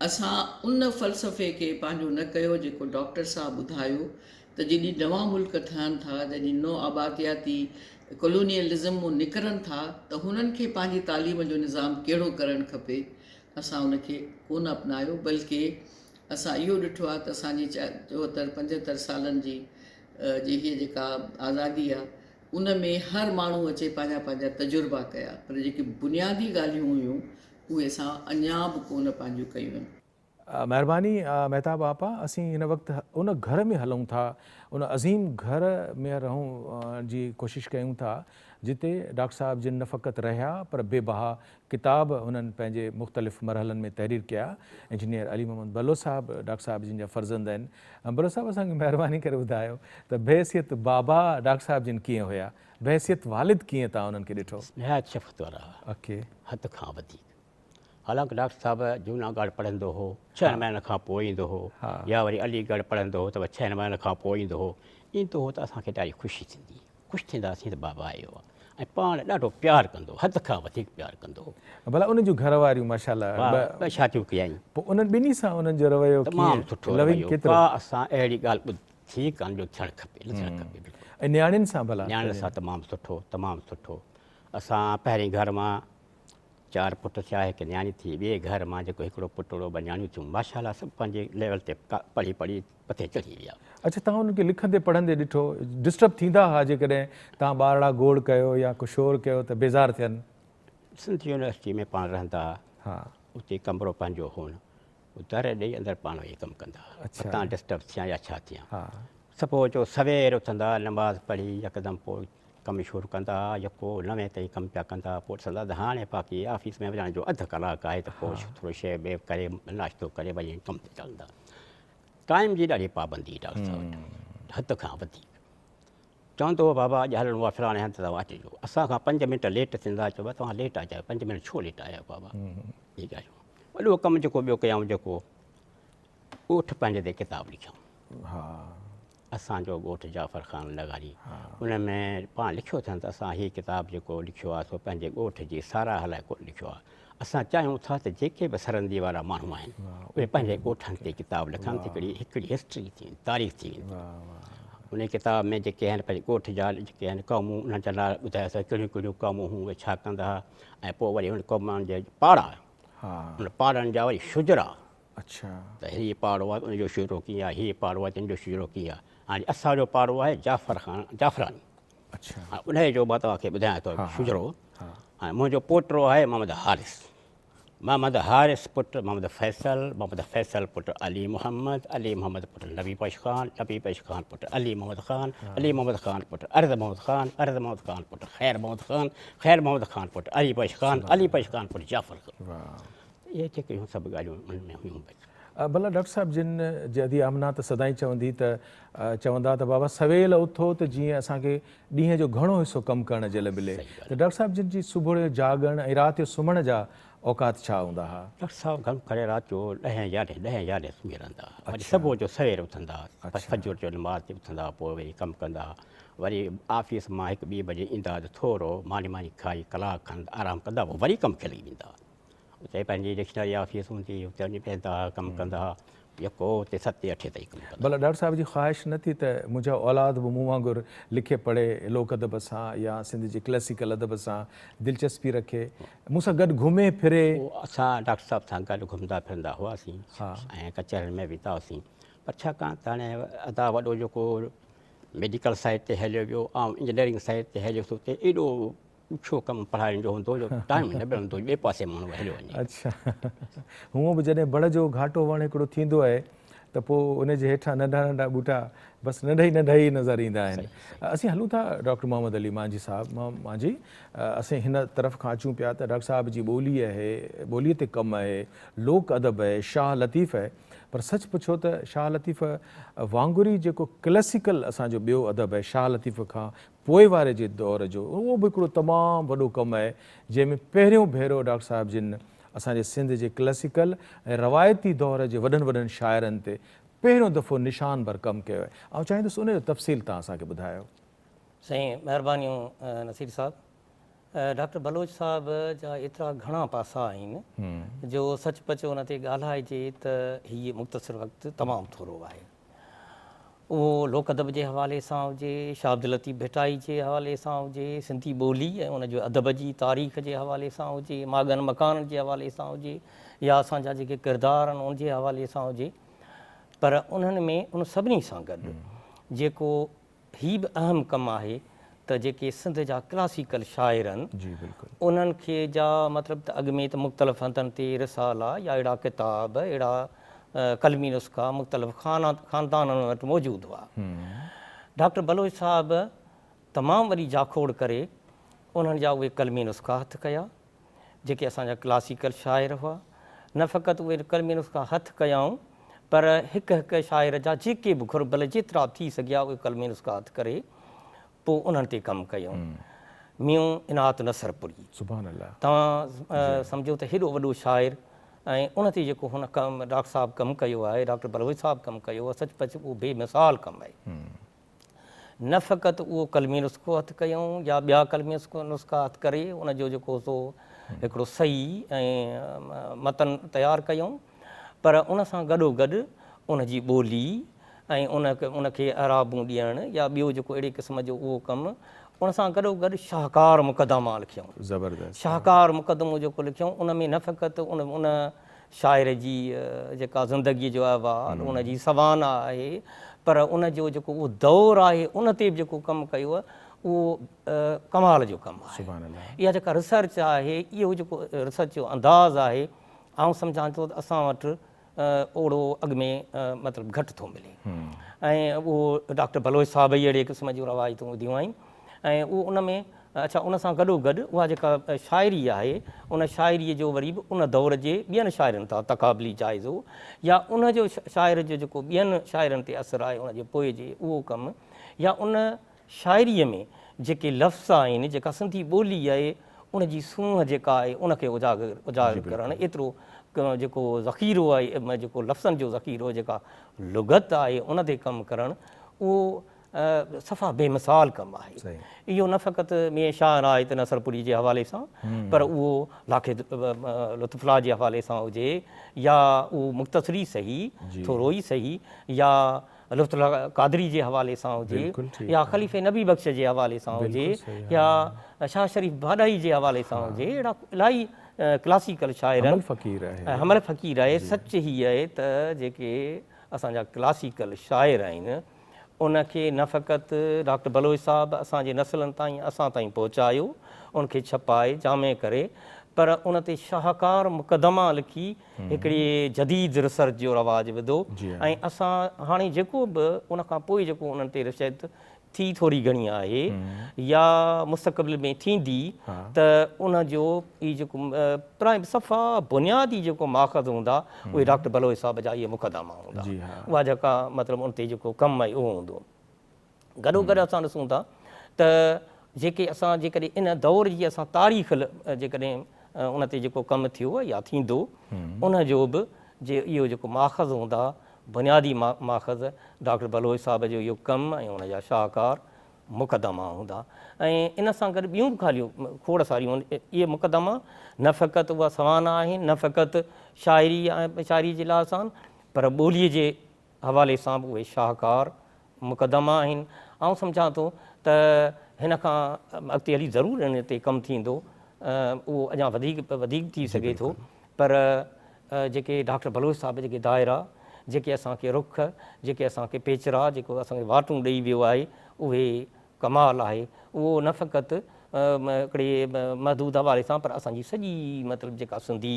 اسان ان فلسفي کي پنهنجو نه ڪيو جيڪو ڊاڪٽر صاحب ٻڌايو ته جڏهن نوان ملڪ ٺهن ٿا، جڏهن نوآبادياتي ڪلونيلزم مون نڪرن ٿا ته هنن کي پنهنجي تعليم جو نظام ڪهڙو ڪرڻ کپي، اسان ان کي ڪونه اپنايو بلڪه اسان اهو ڏٺو آهي ته اسان جي 74 75 سالن جي جي هيء جيڪا آزادي آهي ان ۾ هر ماڻهو اچي پنهنجا پنهنجا تجربا ڪيا پر جيڪي بنيادي ڳالهيون هيون اهي اسان اڃا به ڪونه پنهنجون ڪيون آهن. مهرباني مهتاب آپا اسين هن وقت ان گهر ۾ هلون ٿا ان عظيم گهر ۾ رهون جي ڪوشش ڪيون ٿا جتي ڊاڪٽر صاحب جن نه فقط رهيا پر بي بها ڪتاب هنن پنهنجي مختلف مرحلن ۾ تحرير ڪيا انجنيئر علي محمد بلوچ صاحب ڊاڪٽر صاحب جن جا فرزند آهن بلوچ صاحب اسان کي مهرباني ڪري ٻڌايو ته بحيثيت بابا ڊاڪٽر صاحب جن ڪيئن هيا بحيثيت والد ڪيئن توهان انهن کي ڏٺو؟ نهايت شفقت وارا هئا. اوڪي. حد کان وڌيڪ. حالانڪ ڊاڪٽر صاحب جوناڳڙهه پڙهندو هو، ڇهن مهينن کان پوء ايندو هو يا وري علي ڳڙهه پڙهندو هو ته به ڇهن مهينن کان پوء ايندو هو. ايندو هو ته اسان کي ڏاڍي خوشي ٿيندي. خوش ٿينداسين ته بابا آيو آهي ۽ پاڻ ڏاڍو پيار ڪندو هو، حد کان وڌيڪ پيار ڪندو هو. ڀلا انهن جون گهر واريون ماشاءالله ٻه شاديون ڪيائين. پوء انهن ٻنهي سان انهن جو رويو ڪيئن؟ تمام سٺو لوين رويو. ڪيترو؟ ڪا اسان اهڙي ڳالهه ٻڌي ٿي ڪانه جو ٿيڻ کپي نه ٿيڻ کپي بلڪل. ۽ نياڻين سان ڀلا؟ نياڻين سان تمام سٺو تمام سٺو. اسان پهرين گهر مان چار پٽ ٿيا هڪ نياڻي ٿي ٻئي گهر مان جيڪو هڪڙو پٽڙو ٻه نياڻيون ٿيون ماشاء الله سڀ پنهنجي ليول تي پڙهي پڙهي مٿي چڙهي ويا. اڇا توهان انهن کي لکندي پڙهندي ڏٺو ڊسٽرب ٿيندا هئا جيڪڏهن توهان ٻارڙا گوڙ ڪيو يا ڪو شور ڪيو ته بيزار ٿين؟ سنڌ يونيورسٽي ۾ پاڻ رهندا ها اتي ڪمرو پنهنجو هون در ڏئي اندر پاڻ ويهي ڪم ڪندا ها متان ڊسٽرب ٿيان يا ڇا ٿيان. صبح جو سوير اٿندا نماز پڙهي يڪدم پوء ڪم شروع ڪندا ها يڪو نوين تائين ڪم پيا ڪندا ها پوء ڏسندا ته هاڻي باقي آفيس ۾ وڃڻ جو اڌ ڪلاڪ آهي ته پوء ٿورو شيء ٻي ڪري ناشتو ڪري وڃي ڪم تي چڙهندا. ٽائيم جي ڏاڍي پابندي ڊاڪٽر صاحب وٽ حد کان وڌيڪ. چوندو هو بابا اڄ هلڻو آهي فلاڻي هنڌ توهان اچجو. اسان کان پنج منٽ ليٽ ٿيندا چئبو توهان ليٽ آيا آهيو پنج منٽ ڇو ليٽ آيا آهيو بابا. اهي ڳالهيون وڏو ڪم جيڪو ٻيو ڪيائون جيڪو ڳوٺ پنهنجي تي ڪتاب لکيائون. اسان جو ڳوٺ جعفر خان لغاري ان ۾ پاڻ لکيو اٿن ته اسان هي ڪتاب جيڪو لکيو آهي سو پنهنجي ڳوٺ جي ساراهه لاء ڪونه لکيو آهي. اسان چاهيون ٿا ته جيڪي به سرندي وارا ماڻهو آهن اهي پنهنجي ڳوٺن تي ڪتاب لکن ته هڪڙي هڪڙي هسٽري ٿي ويندي تاريخ ٿي ويندي. انهي ڪتاب ۾ جيڪي آهن پنهنجي ڳوٺ جا جيڪي آهن قومون انهن جا نالا ٻڌايا اٿس ڪهڙيون ڪهڙيون قومون هيون اهي ڇا ڪندا ها ۽ پوء وري انهن قومن جي پاڙا ان پاڙن جا وري شجرا ته هي پاڙو آهي ان جو شجرو ڪيئن آهي هي پاڙو آهي تن جو شجرو ڪيئن آهي هاڻي اسان جو پاڙو آهي جعفر خان جعفراني انهي جو مان توهان کي ٻڌايان ٿو شجرو هاڻي منهنجو پوٽو آهي محمد حارث محمد حارث پٽ محمد فيصل، محمد فيصل پٽ علي محمد، علي محمد پٽ نبي بخش خان، نبي بخش خان پٽ علي محمد خان، علي محمد خان پٽ عرض محمد خان، عرض محمد خان پٽ خير محمد خان، خير محمد خان پٽ علي بخش خان، علي بخش خان پٽ جعفر خان. اهي جيڪي هيون سڀ ڳالهيون انهن ۾ هيون. ڀلا ڊاڪٽر صاحب جن جي ادي آمنه ته سدائين چوندي ته چوندا ته بابا سويل اٿو ته جيئن اسان کي ڏينهن جو گهڻو حصو ڪم ڪرڻ جي لاء ملي ته ڊاڪٽر صاحب جن جي صبح جو جاڳڻ ۽ رات جو سمهڻ جا اوقات ڇا هوندا ها؟ ڊاڪٽر صاحب گهڻو ڪري رات جو ڏهين يارهين ڏهين يارهين سمهي رهندا ها وري صبح جو سوير اٿندا ها فجر جو نماز تي اٿندا ها پوء وري ڪم ڪندا ها وري آفيس مان هڪ ٻي بجي ايندا ها ته ٿورو ماني ماني کائي ڪلاڪ کن آرام ڪندا پوء وري ڪم کي لڳي ويندا ها اتي پنهنجي ڊڪشنري آفيس هوندي هئي اتي وڃي ويهندا ها ڪم ڪندا ها يڪو اتي ستين اٺين تائين ڪم ڪندا. ڀلا ڊاڪٽر صاحب جي خواهش نه ٿي ته منهنجا اولاد به مون وانگر لکي پڙهي لوڪ ادب سان يا سنڌ جي ڪلاسيڪل ادب سان دلچسپي رکي مون سان گڏ گهمي ڦري. پوء اسان ڊاڪٽر صاحب سان گڏ گهمندا ڦرندا هئاسين ۽ ڪچهرين ۾ ويندا هئاسين پر ڇاڪاڻ ته هاڻي ادا وڏو جيڪو ميڊيڪل سائيڊ تي هليو ويو آئون انجنيئرنگ سائيڊ تي هليس اتي ايڏو ڏکيو ڪم پڙهائڻ جو هوندو جو ٽائيم نه ملندو ٻئي پاسي ماڻهو هليو وڃي. اڇا هونء به جڏهن بڙ جو گهاٽو وڻ هڪڙو ٿيندو آهي ته پوء ان جي هيٺان ننڍا ننڍا ٻوٽا بس ننڍا ئي ننڍا ئي نظر ايندا آهن. اسين هلون ٿا ڊاڪٽر محمد علي مانجهي صاحب مانجهي اسين هن طرف کان اچون پيا ته ڊاڪٽر صاحب جي ٻولي آهي ٻولي تي ڪم آهي لوڪ ادب آهي شاهه لطيف آهي پر سچ پڇو ته شاهه لطيف وانگر ئي جيڪو ڪلاسيڪل اسان جو ٻيو ادب آهي شاهه لطيف کان پوء واري جي دور جو اهو به هڪڙو تمام وڏو ڪم آهي جنهن ۾ پهريون ڀيرو ڊاڪٽر صاحب جن اسان جي سنڌ جي ڪلاسيڪل ۽ روايتي دور جي وڏن وڏن شاعرن تي پهريون دفعو نشان بر ڪم ڪيو آهي. آئون چاهيندس ان جو تفصيل توهان اسان کي ٻڌايو. سائين مهربانيون نصير صاحب. ڊاڪٽر بلوچ صاحب جا ايترا گهڻا پاسا آهن جو سچ پچ ان تي ڳالهائجي ته هي مختصر وقت تمام ٿورو آهي. اهو لوڪ ادب جي حوالي سان هجي، شاهه عبداللطيف ڀٽائي جي حوالي سان هجي، سنڌي ٻولي ۽ ان جي ادب جي تاريخ جي حوالي سان هجي، ماڳن مڪانن جي حوالي سان هجي يا اسان جا جيڪي ڪردار آهن ان جي حوالي سان هجي پر انهن ۾ ان سڀني سان گڏ جيڪو هي به اهم ڪم آهي ته جيڪي سنڌ جا ڪلاسيڪل شاعر آهن انهن کي جا مطلب ته اڳ ۾ ته مختلف هنڌن تي رسالا يا اهڙا ڪتاب اهڙا قلمي نسخا مختلف خاندانن وٽ موجود هئا. ڊاڪٽر بلوچ صاحب تمام وڏي جاکوڙ ڪري انهن جا اهي قلمي نسخا هٿ ڪيا جيڪي اسان جا ڪلاسيڪل شاعر هئا. نه فقط اهي قلمي نسخا هٿ ڪيائون پر هڪ هڪ شاعر جا جيڪي به گهربل جيترا به ٿي سگهيا اهي قلمي نسخا هٿ ڪري پوء انهن تي ڪم ڪيائون. ميون عنات نصرپوري سبحان الله توهان سمجهو ته هيڏو وڏو شاعر ۽ ان تي جيڪو هن ڪم ڊاڪٽر صاحب ڪم ڪيو آهي ڊاڪٽر بلوچ صاحب ڪم ڪيو آهي سچ پچ اهو بي مثال ڪم آهي. نه فقط اهو قلمي نسخو هٿ ڪيائون يا ٻيا قلمي نسخا هٿ ڪري ان جو جيڪو سو هڪڙو صحيح ۽ متن تيار ڪيائون پر ان سان گڏو گڏ ان جي ٻولي ۽ ان ان کي اعرابون ڏيڻ يا ٻيو جيڪو اهڙي قسم جو اهو ڪم ان سان گڏو گڏ شاهڪار مقدما لکيائون. زبردست. شاهڪار مقدمو جيڪو لکيائون ان ۾ نه فقط ان ان شاعر جي جيڪا زندگيء جو احوال، ان جي سوانح آهي، پر ان جو جيڪو اهو دور آهي، ان تي به جيڪو ڪم ڪيو آهي، اهو ڪمال جو ڪم آهي. اها جيڪا ريسرچ آهي، اهو جيڪو ريسرچ جو انداز آهي، آئون سمجهان ٿو ته اسان وٽ اهڙو اڳ ۾ مطلب گهٽ ٿو ملي ۽ اهو ڊاڪٽر بلوچ صاحب ئي اهڙي قسم جون روايتون وڌيون آهن ۽ اهو ان ۾ اڇا ان سان گڏو گڏ اها جيڪا شاعري آهي ان شاعريء جو وري به ان دور جي ٻين شاعرن تان تقابلي جائزو يا ان جو شاعر جو جيڪو ٻين شاعرن تي اثر آهي ان جي پوء جي اهو ڪم يا ان شاعريء ۾ جيڪي لفظ آهن جيڪا سنڌي ٻولي آهي ان جي سونهن جيڪا آهي ان کي اجاگر اجاگر ڪرڻ ايترو جيڪو ذخيرو آهي جيڪو لفظن جو ذخيرو جيڪا لغت آهي ان تي ڪم ڪرڻ اهو صفا بي مثال ڪم آهي. اهو نه فقط ميين شاهه عنايت نصرپوري جي حوالي سان پر اهو لاکي لطف الله جي حوالي سان هجي يا اهو مختصر ئي سهي ٿورو ئي سهي يا لطف الله قادري جي حوالي سان هجي يا خليفي نبي بخش جي حوالي سان هجي يا شاهه شريف ڀاڏائي جي حوالي سان هجي اهڙا الاهي ڪلاسيڪل شاعر آهن. حمل فقير آهي. سچ هي آهي ته جيڪي اسان جا ڪلاسيڪل شاعر آهن ان کي نه فقط ڊاڪٽر بلوچ صاحب اسان جي نسلن تائين اسان تائين پهچايو، ان کي ڇپائي جامع ڪري پر ان تي شاهڪار مقدما لکي هڪڙي جديد ريسرچ جو رواج وڌو ۽ اسان هاڻي جيڪو به ان کان پوء جيڪو انهن تي ريسرچ ٿي ٿوري گهڻي آهي يا مستقبل ۾ ٿيندي ته ان جو هي جيڪو پرائم صفا بنيادي جيڪو ماخذ هوندا اهي ڊاڪٽر بلوچ صاحب جا اهي مقدما هوندا اها جيڪا مطلب ان تي جيڪو ڪم آهي اهو هوندو. گڏو گڏ اسان ڏسون ٿا ته جيڪي اسان جيڪڏهن ان دور جي اسان تاريخ جيڪڏهن ان تي جيڪو ڪم ٿيو يا ٿيندو ان جو به جي اهو جيڪو ماخذ هوندا بنيادي ماخذ ڊاڪٽر بلوچ صاحب جو اهو ڪم ۽ ان جا شاهڪار مقدما هوندا ۽ ان سان گڏ ٻيون به خاليون کوڙ ساريون اهي مقدما نه فقط اها سوانح آهن نه فقط شاعري شاعري جي لحاظ سان پر ٻولي جي حوالي سان به اهي شاهڪار مقدما آهن. آئون سمجهان ٿو ته هن کان اڳتي هلي ضرور ان تي ڪم ٿيندو، اهو اڃا وڌيڪ وڌيڪ ٿي سگهي ٿو پر جيڪي ڊاڪٽر بلوچ صاحب جيڪي دائرا، جيڪي اسان کي رخ، جيڪي اسان کي پيچرا، جيڪو اسان کي واٽون ڏئي ويو آهي اهي ڪمال آهي. اهو نه فقط هڪڙي محدود حوالي سان پر اسان جي سڄي مطلب جيڪا سنڌي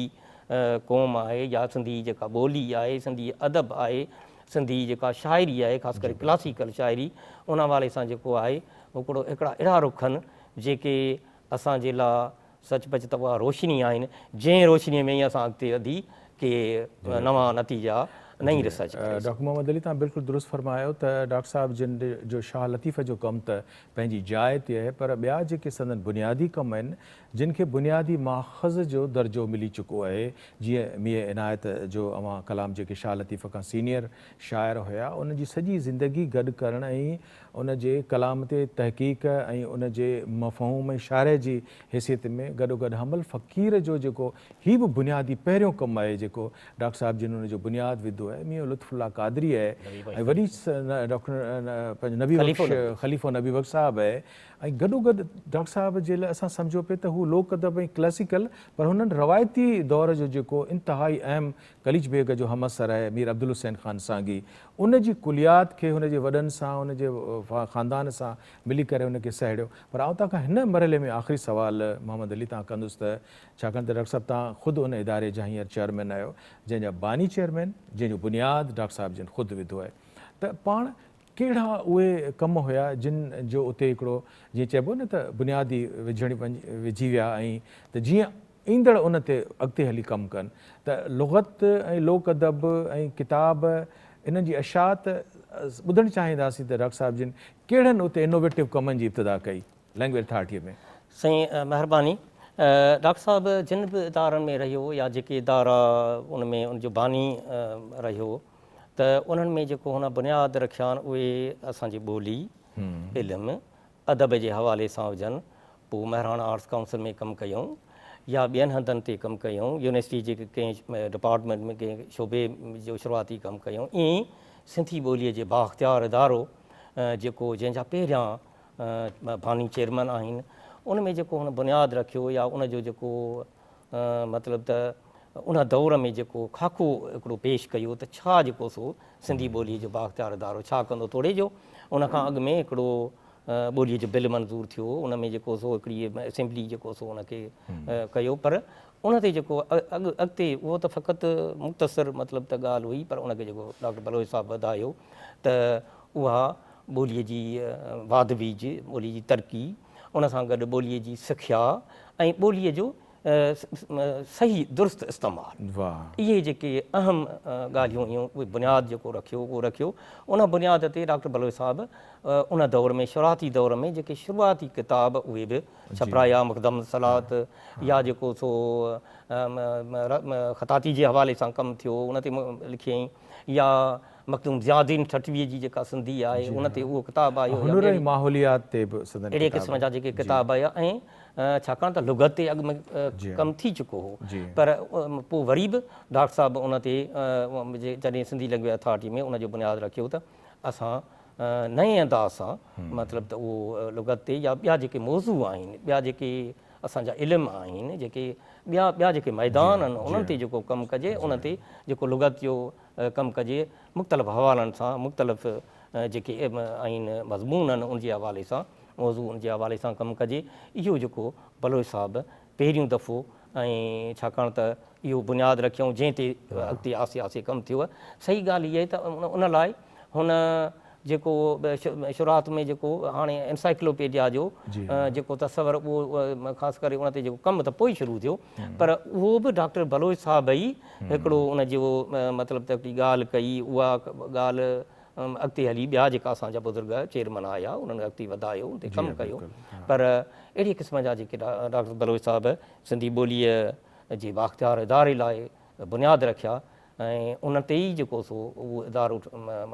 قوم آهي يا سنڌي جيڪا ٻولي آهي، سنڌي ادب آهي، سنڌي جيڪا شاعري آهي خاص ڪري ڪلاسيڪل شاعري ان حوالي سان جيڪو آهي هڪڙو هڪڙا اهڙا رخ آهن جيڪي اسان جي لا سچ پچ ته اها روشني آهن جنهن روشني ۾ ئي اسان اڳتي وڌي ڪي نوان نتيجا نئين ريسرچ ڪري ڊاڪٽر محمد علي توهان بلڪل درست فرمايو ته ڊاڪٽر صاحب جن جو شاهه لطيف جو ڪم ته پنهنجي جاء تي آهي پر ٻيا جيڪي سندن بنيادي ڪم آهن جن کي بنيادي ماخذ جو درجو ملي چڪو آهي جيئن ميين عنايت جو اوهان ڪلام جيڪي شاهه لطيف کان سينيئر شاعر هيا ان جي سڄي زندگي گڏ ڪرڻ ۽ ان جي ڪلام تي تحقيق ۽ ان جي مفهوم ۽ شارح جي حيثيت ۾ گڏوگڏ حمل فقير جو جيڪو هي به بنيادي پهريون ڪم آهي جيڪو ڊاڪٽر صاحب جن ان جو بنياد وڌو آهي ميون لطف الله قادري آهي ۽ وري ڊاڪٽر پنهنجو نبي بخش خليفو نبي بخش صاحب آهي ۽ گڏوگڏ ڊاڪٽر صاحب جي لاء اسان سمجهيو پئي ته هو لوڪ ادب ۽ ڪلاسيڪل پر هنن روايتي دور جو جيڪو انتهائي اهم قليچ بيگ جو همعصر آهي مير عبدالحسين خان سانگي ان جي ڪليات کي هن جي وڏن سان ان جي خاندان سان ملي ڪري ان کي سهيڙيو پر آئون توهان کان هن مرحلي ۾ آخري سوال محمد علي توهان ڪندس ته ڇاڪاڻ ته ڊاڪٽر صاحب توهان خود ان اداري جا هينئر چيئرمين آهيو جنهن جا باني چيئرمين جنهن جو بنياد ڊاڪٽر صاحب جن خود وڌو آهي ته پاڻ ڪهڙا اهي ڪم هيا جن جو اتي هڪڙو جيئن چئبو نه ته بنيادي وجهڻ وجهي ويا ۽ ته جيئن ايندڙ ان تي اڳتي هلي ڪم ڪن ته لغت ۽ لوڪ ادب ۽ ڪتاب انهن جي اشاعت ٻڌڻ چاهينداسين ته ڊاڪٽر صاحب جن ڪهڙن اتي انوويٽو ڪمن جي ابتدا ڪئي لينگويج اٿارٽيء ۾. سائين مهرباني. ڊاڪٽر صاحب جن به ادارن ۾ رهيو يا جيڪي ادارا ان ۾ ان جو باني رهيو ته انهن ۾ جيڪو هن بنياد رکيا آهن اهي اسان جي ٻولي، علم، ادب جي حوالي سان هجن، پوء مهراڻ آرٽس ڪائونسل ۾ ڪم ڪيائون يا ٻين هنڌن تي ڪم ڪيائون، يونيورسٽي جي ڪنهن ڊپارٽمينٽ ۾ ڪنهن شعبي جو شروعاتي ڪم ڪيائون، ائين ئي سنڌي ٻوليء جي بااختيار ادارو جيڪو جنهن جا پهريان باني چيئرمن آهن، ان ۾ جيڪو هن بنياد رکيو يا ان جو جيڪو مطلب ته ان دور ۾ جيڪو خاڪو هڪڙو پيش ڪيو ته ڇا جيڪو سو سنڌي ٻوليء جو بااختيار ادارو ڇا ڪندو توڙي جو ان کان اڳ ۾ هڪڙو ٻوليء جو بل منظور ٿيو ان ۾ جيڪو سو هڪڙي اسيمبلي جيڪو سو ان کي ڪيو پر ان تي جيڪو اڳ اڳتي اهو ته فقط مختصر مطلب ته ڳالهه هئي پر ان کي جيڪو ڊاڪٽر بلوچ صاحب وڌايو ته اها ٻوليء جي واڌ ويجهه ٻوليء جي ترقي ان سان گڏ ٻوليء جي سکيا ۽ ٻوليء جو صحيح درست استعمال اهي جيڪي اهم ڳالهيون هيون اهي بنياد جيڪو رکيو اهو رکيو ان بنياد تي ڊاڪٽر بلوچ صاحب ان دور ۾ شروعاتي دور ۾ جيڪي شروعاتي ڪتاب اهي به ڇپرايا مقدم صلات يا جيڪو سو خطاطي جي حوالي سان ڪم ٿيو ان تي لکيائين يا مخدوم ضياء الدين ٺٽويء جي جيڪا سنڌي آهي ان تي اهو ڪتاب آيو يا هنر ۽ ماحوليات تي به سندن اهڙي قسم جا جيڪي ڪتاب آيا ۽ ڇاڪاڻ ته لغت تي اڳ ۾ ڪم ٿي چڪو هو پر پوء وري به ڊاڪٽر صاحب ان تي جڏهن سنڌي لئنگويج اٿارٽي ۾ ان جو بنياد رکيو ته اسان نئين انداز سان مطلب ته اهو لغت تي يا ٻيا جيڪي موضوع آهن ٻيا جيڪي اسان جا علم آهن جيڪي ٻيا ٻيا جيڪي ميدان آهن انهن تي جيڪو ڪم ڪجي انهن تي جيڪو لغت جو ڪم ڪجي مختلف حوالن سان مختلف جيڪي آهن مضمون آهن ان جي حوالي سان موضوع ان جي حوالي سان ڪم ڪجي اهو جيڪو بلوچ صاحب پهريون دفعو ۽ ڇاڪاڻ ته اهو بنياد رکيائون جنهن تي اڳتي آهستي آهستي ڪم ٿيو صحيح ڳالهه هيء آهي ته ان لاء هن جيڪو شروعات ۾ جيڪو هاڻي انسائيڪلوپيڊيا جو جيڪو تصور اهو خاص ڪري ان تي جيڪو ڪم ته پوء شروع ٿيو پر اهو به ڊاڪٽر بلوچ صاحب ئي هڪڙو ان جو مطلب ته هڪڙي ڳالهه ڪئي اها ڳالهه اڳتي هلي ٻيا جيڪا اسان جا بزرگ چيئرمن آيا انهن اڳتي وڌايو ان تي ڪم ڪيو پر اهڙي قسم جا جيڪي ڊاڪٽر بلوچ صاحب سنڌي ٻوليء جي بااختيار اداري لاء بنياد رکيا ۽ ان تي ئي جيڪو سو اهو ادارو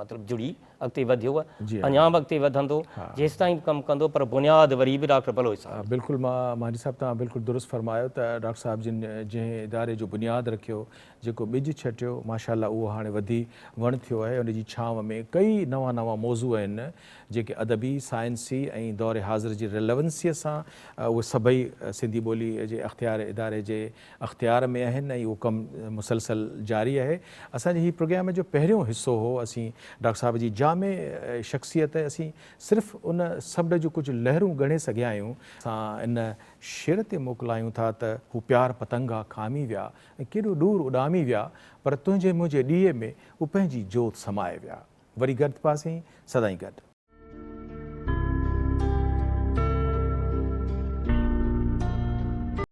مطلب جڙي اڳتي وڌيو اڃا به اڳتي وڌندو جيستائين به ڪم ڪندو پر بنياد وري به ڊاڪٽر بلوچ صاحب. بلڪل مانجهي صاحب توهان بلڪل درست فرمايو ته ڊاڪٽر صاحب جن جنهن اداري جو بنياد رکيو جيڪو ٻج ڇٽيو ماشاء الله اهو هاڻي وڌي وڻ ٿيو آهي ان جي ڇانو ۾ ڪئي نوان نوان موضوع آهن جيڪي ادبي سائنسي ۽ دور حاضر جي ريليونسيء سان اهي سڀئي سنڌي ٻولي جي اختيار اداري جي اختيار ۾ آهن ۽ اهو ڪم مسلسل جاري آهي. اسان جي هي پروگرام جو پهريون حصو هو. اسين ڊاڪٽر صاحب جي جامع شخصيت اسين صرف ان سمنڊ جون ڪجهه لهرون ڳڻي سگهيا آهيون. سان ان شعر تي موڪلايون ٿا ته هو پيار پتنگا کامي ويا ۽ ڪيڏو ڏور اڏامي ويا پر تنهنجي منهنجي ڏيئي ۾ هو پنهنجي جوت سمائي ويا. وري گڏ ٿباسين سدائين گڏ.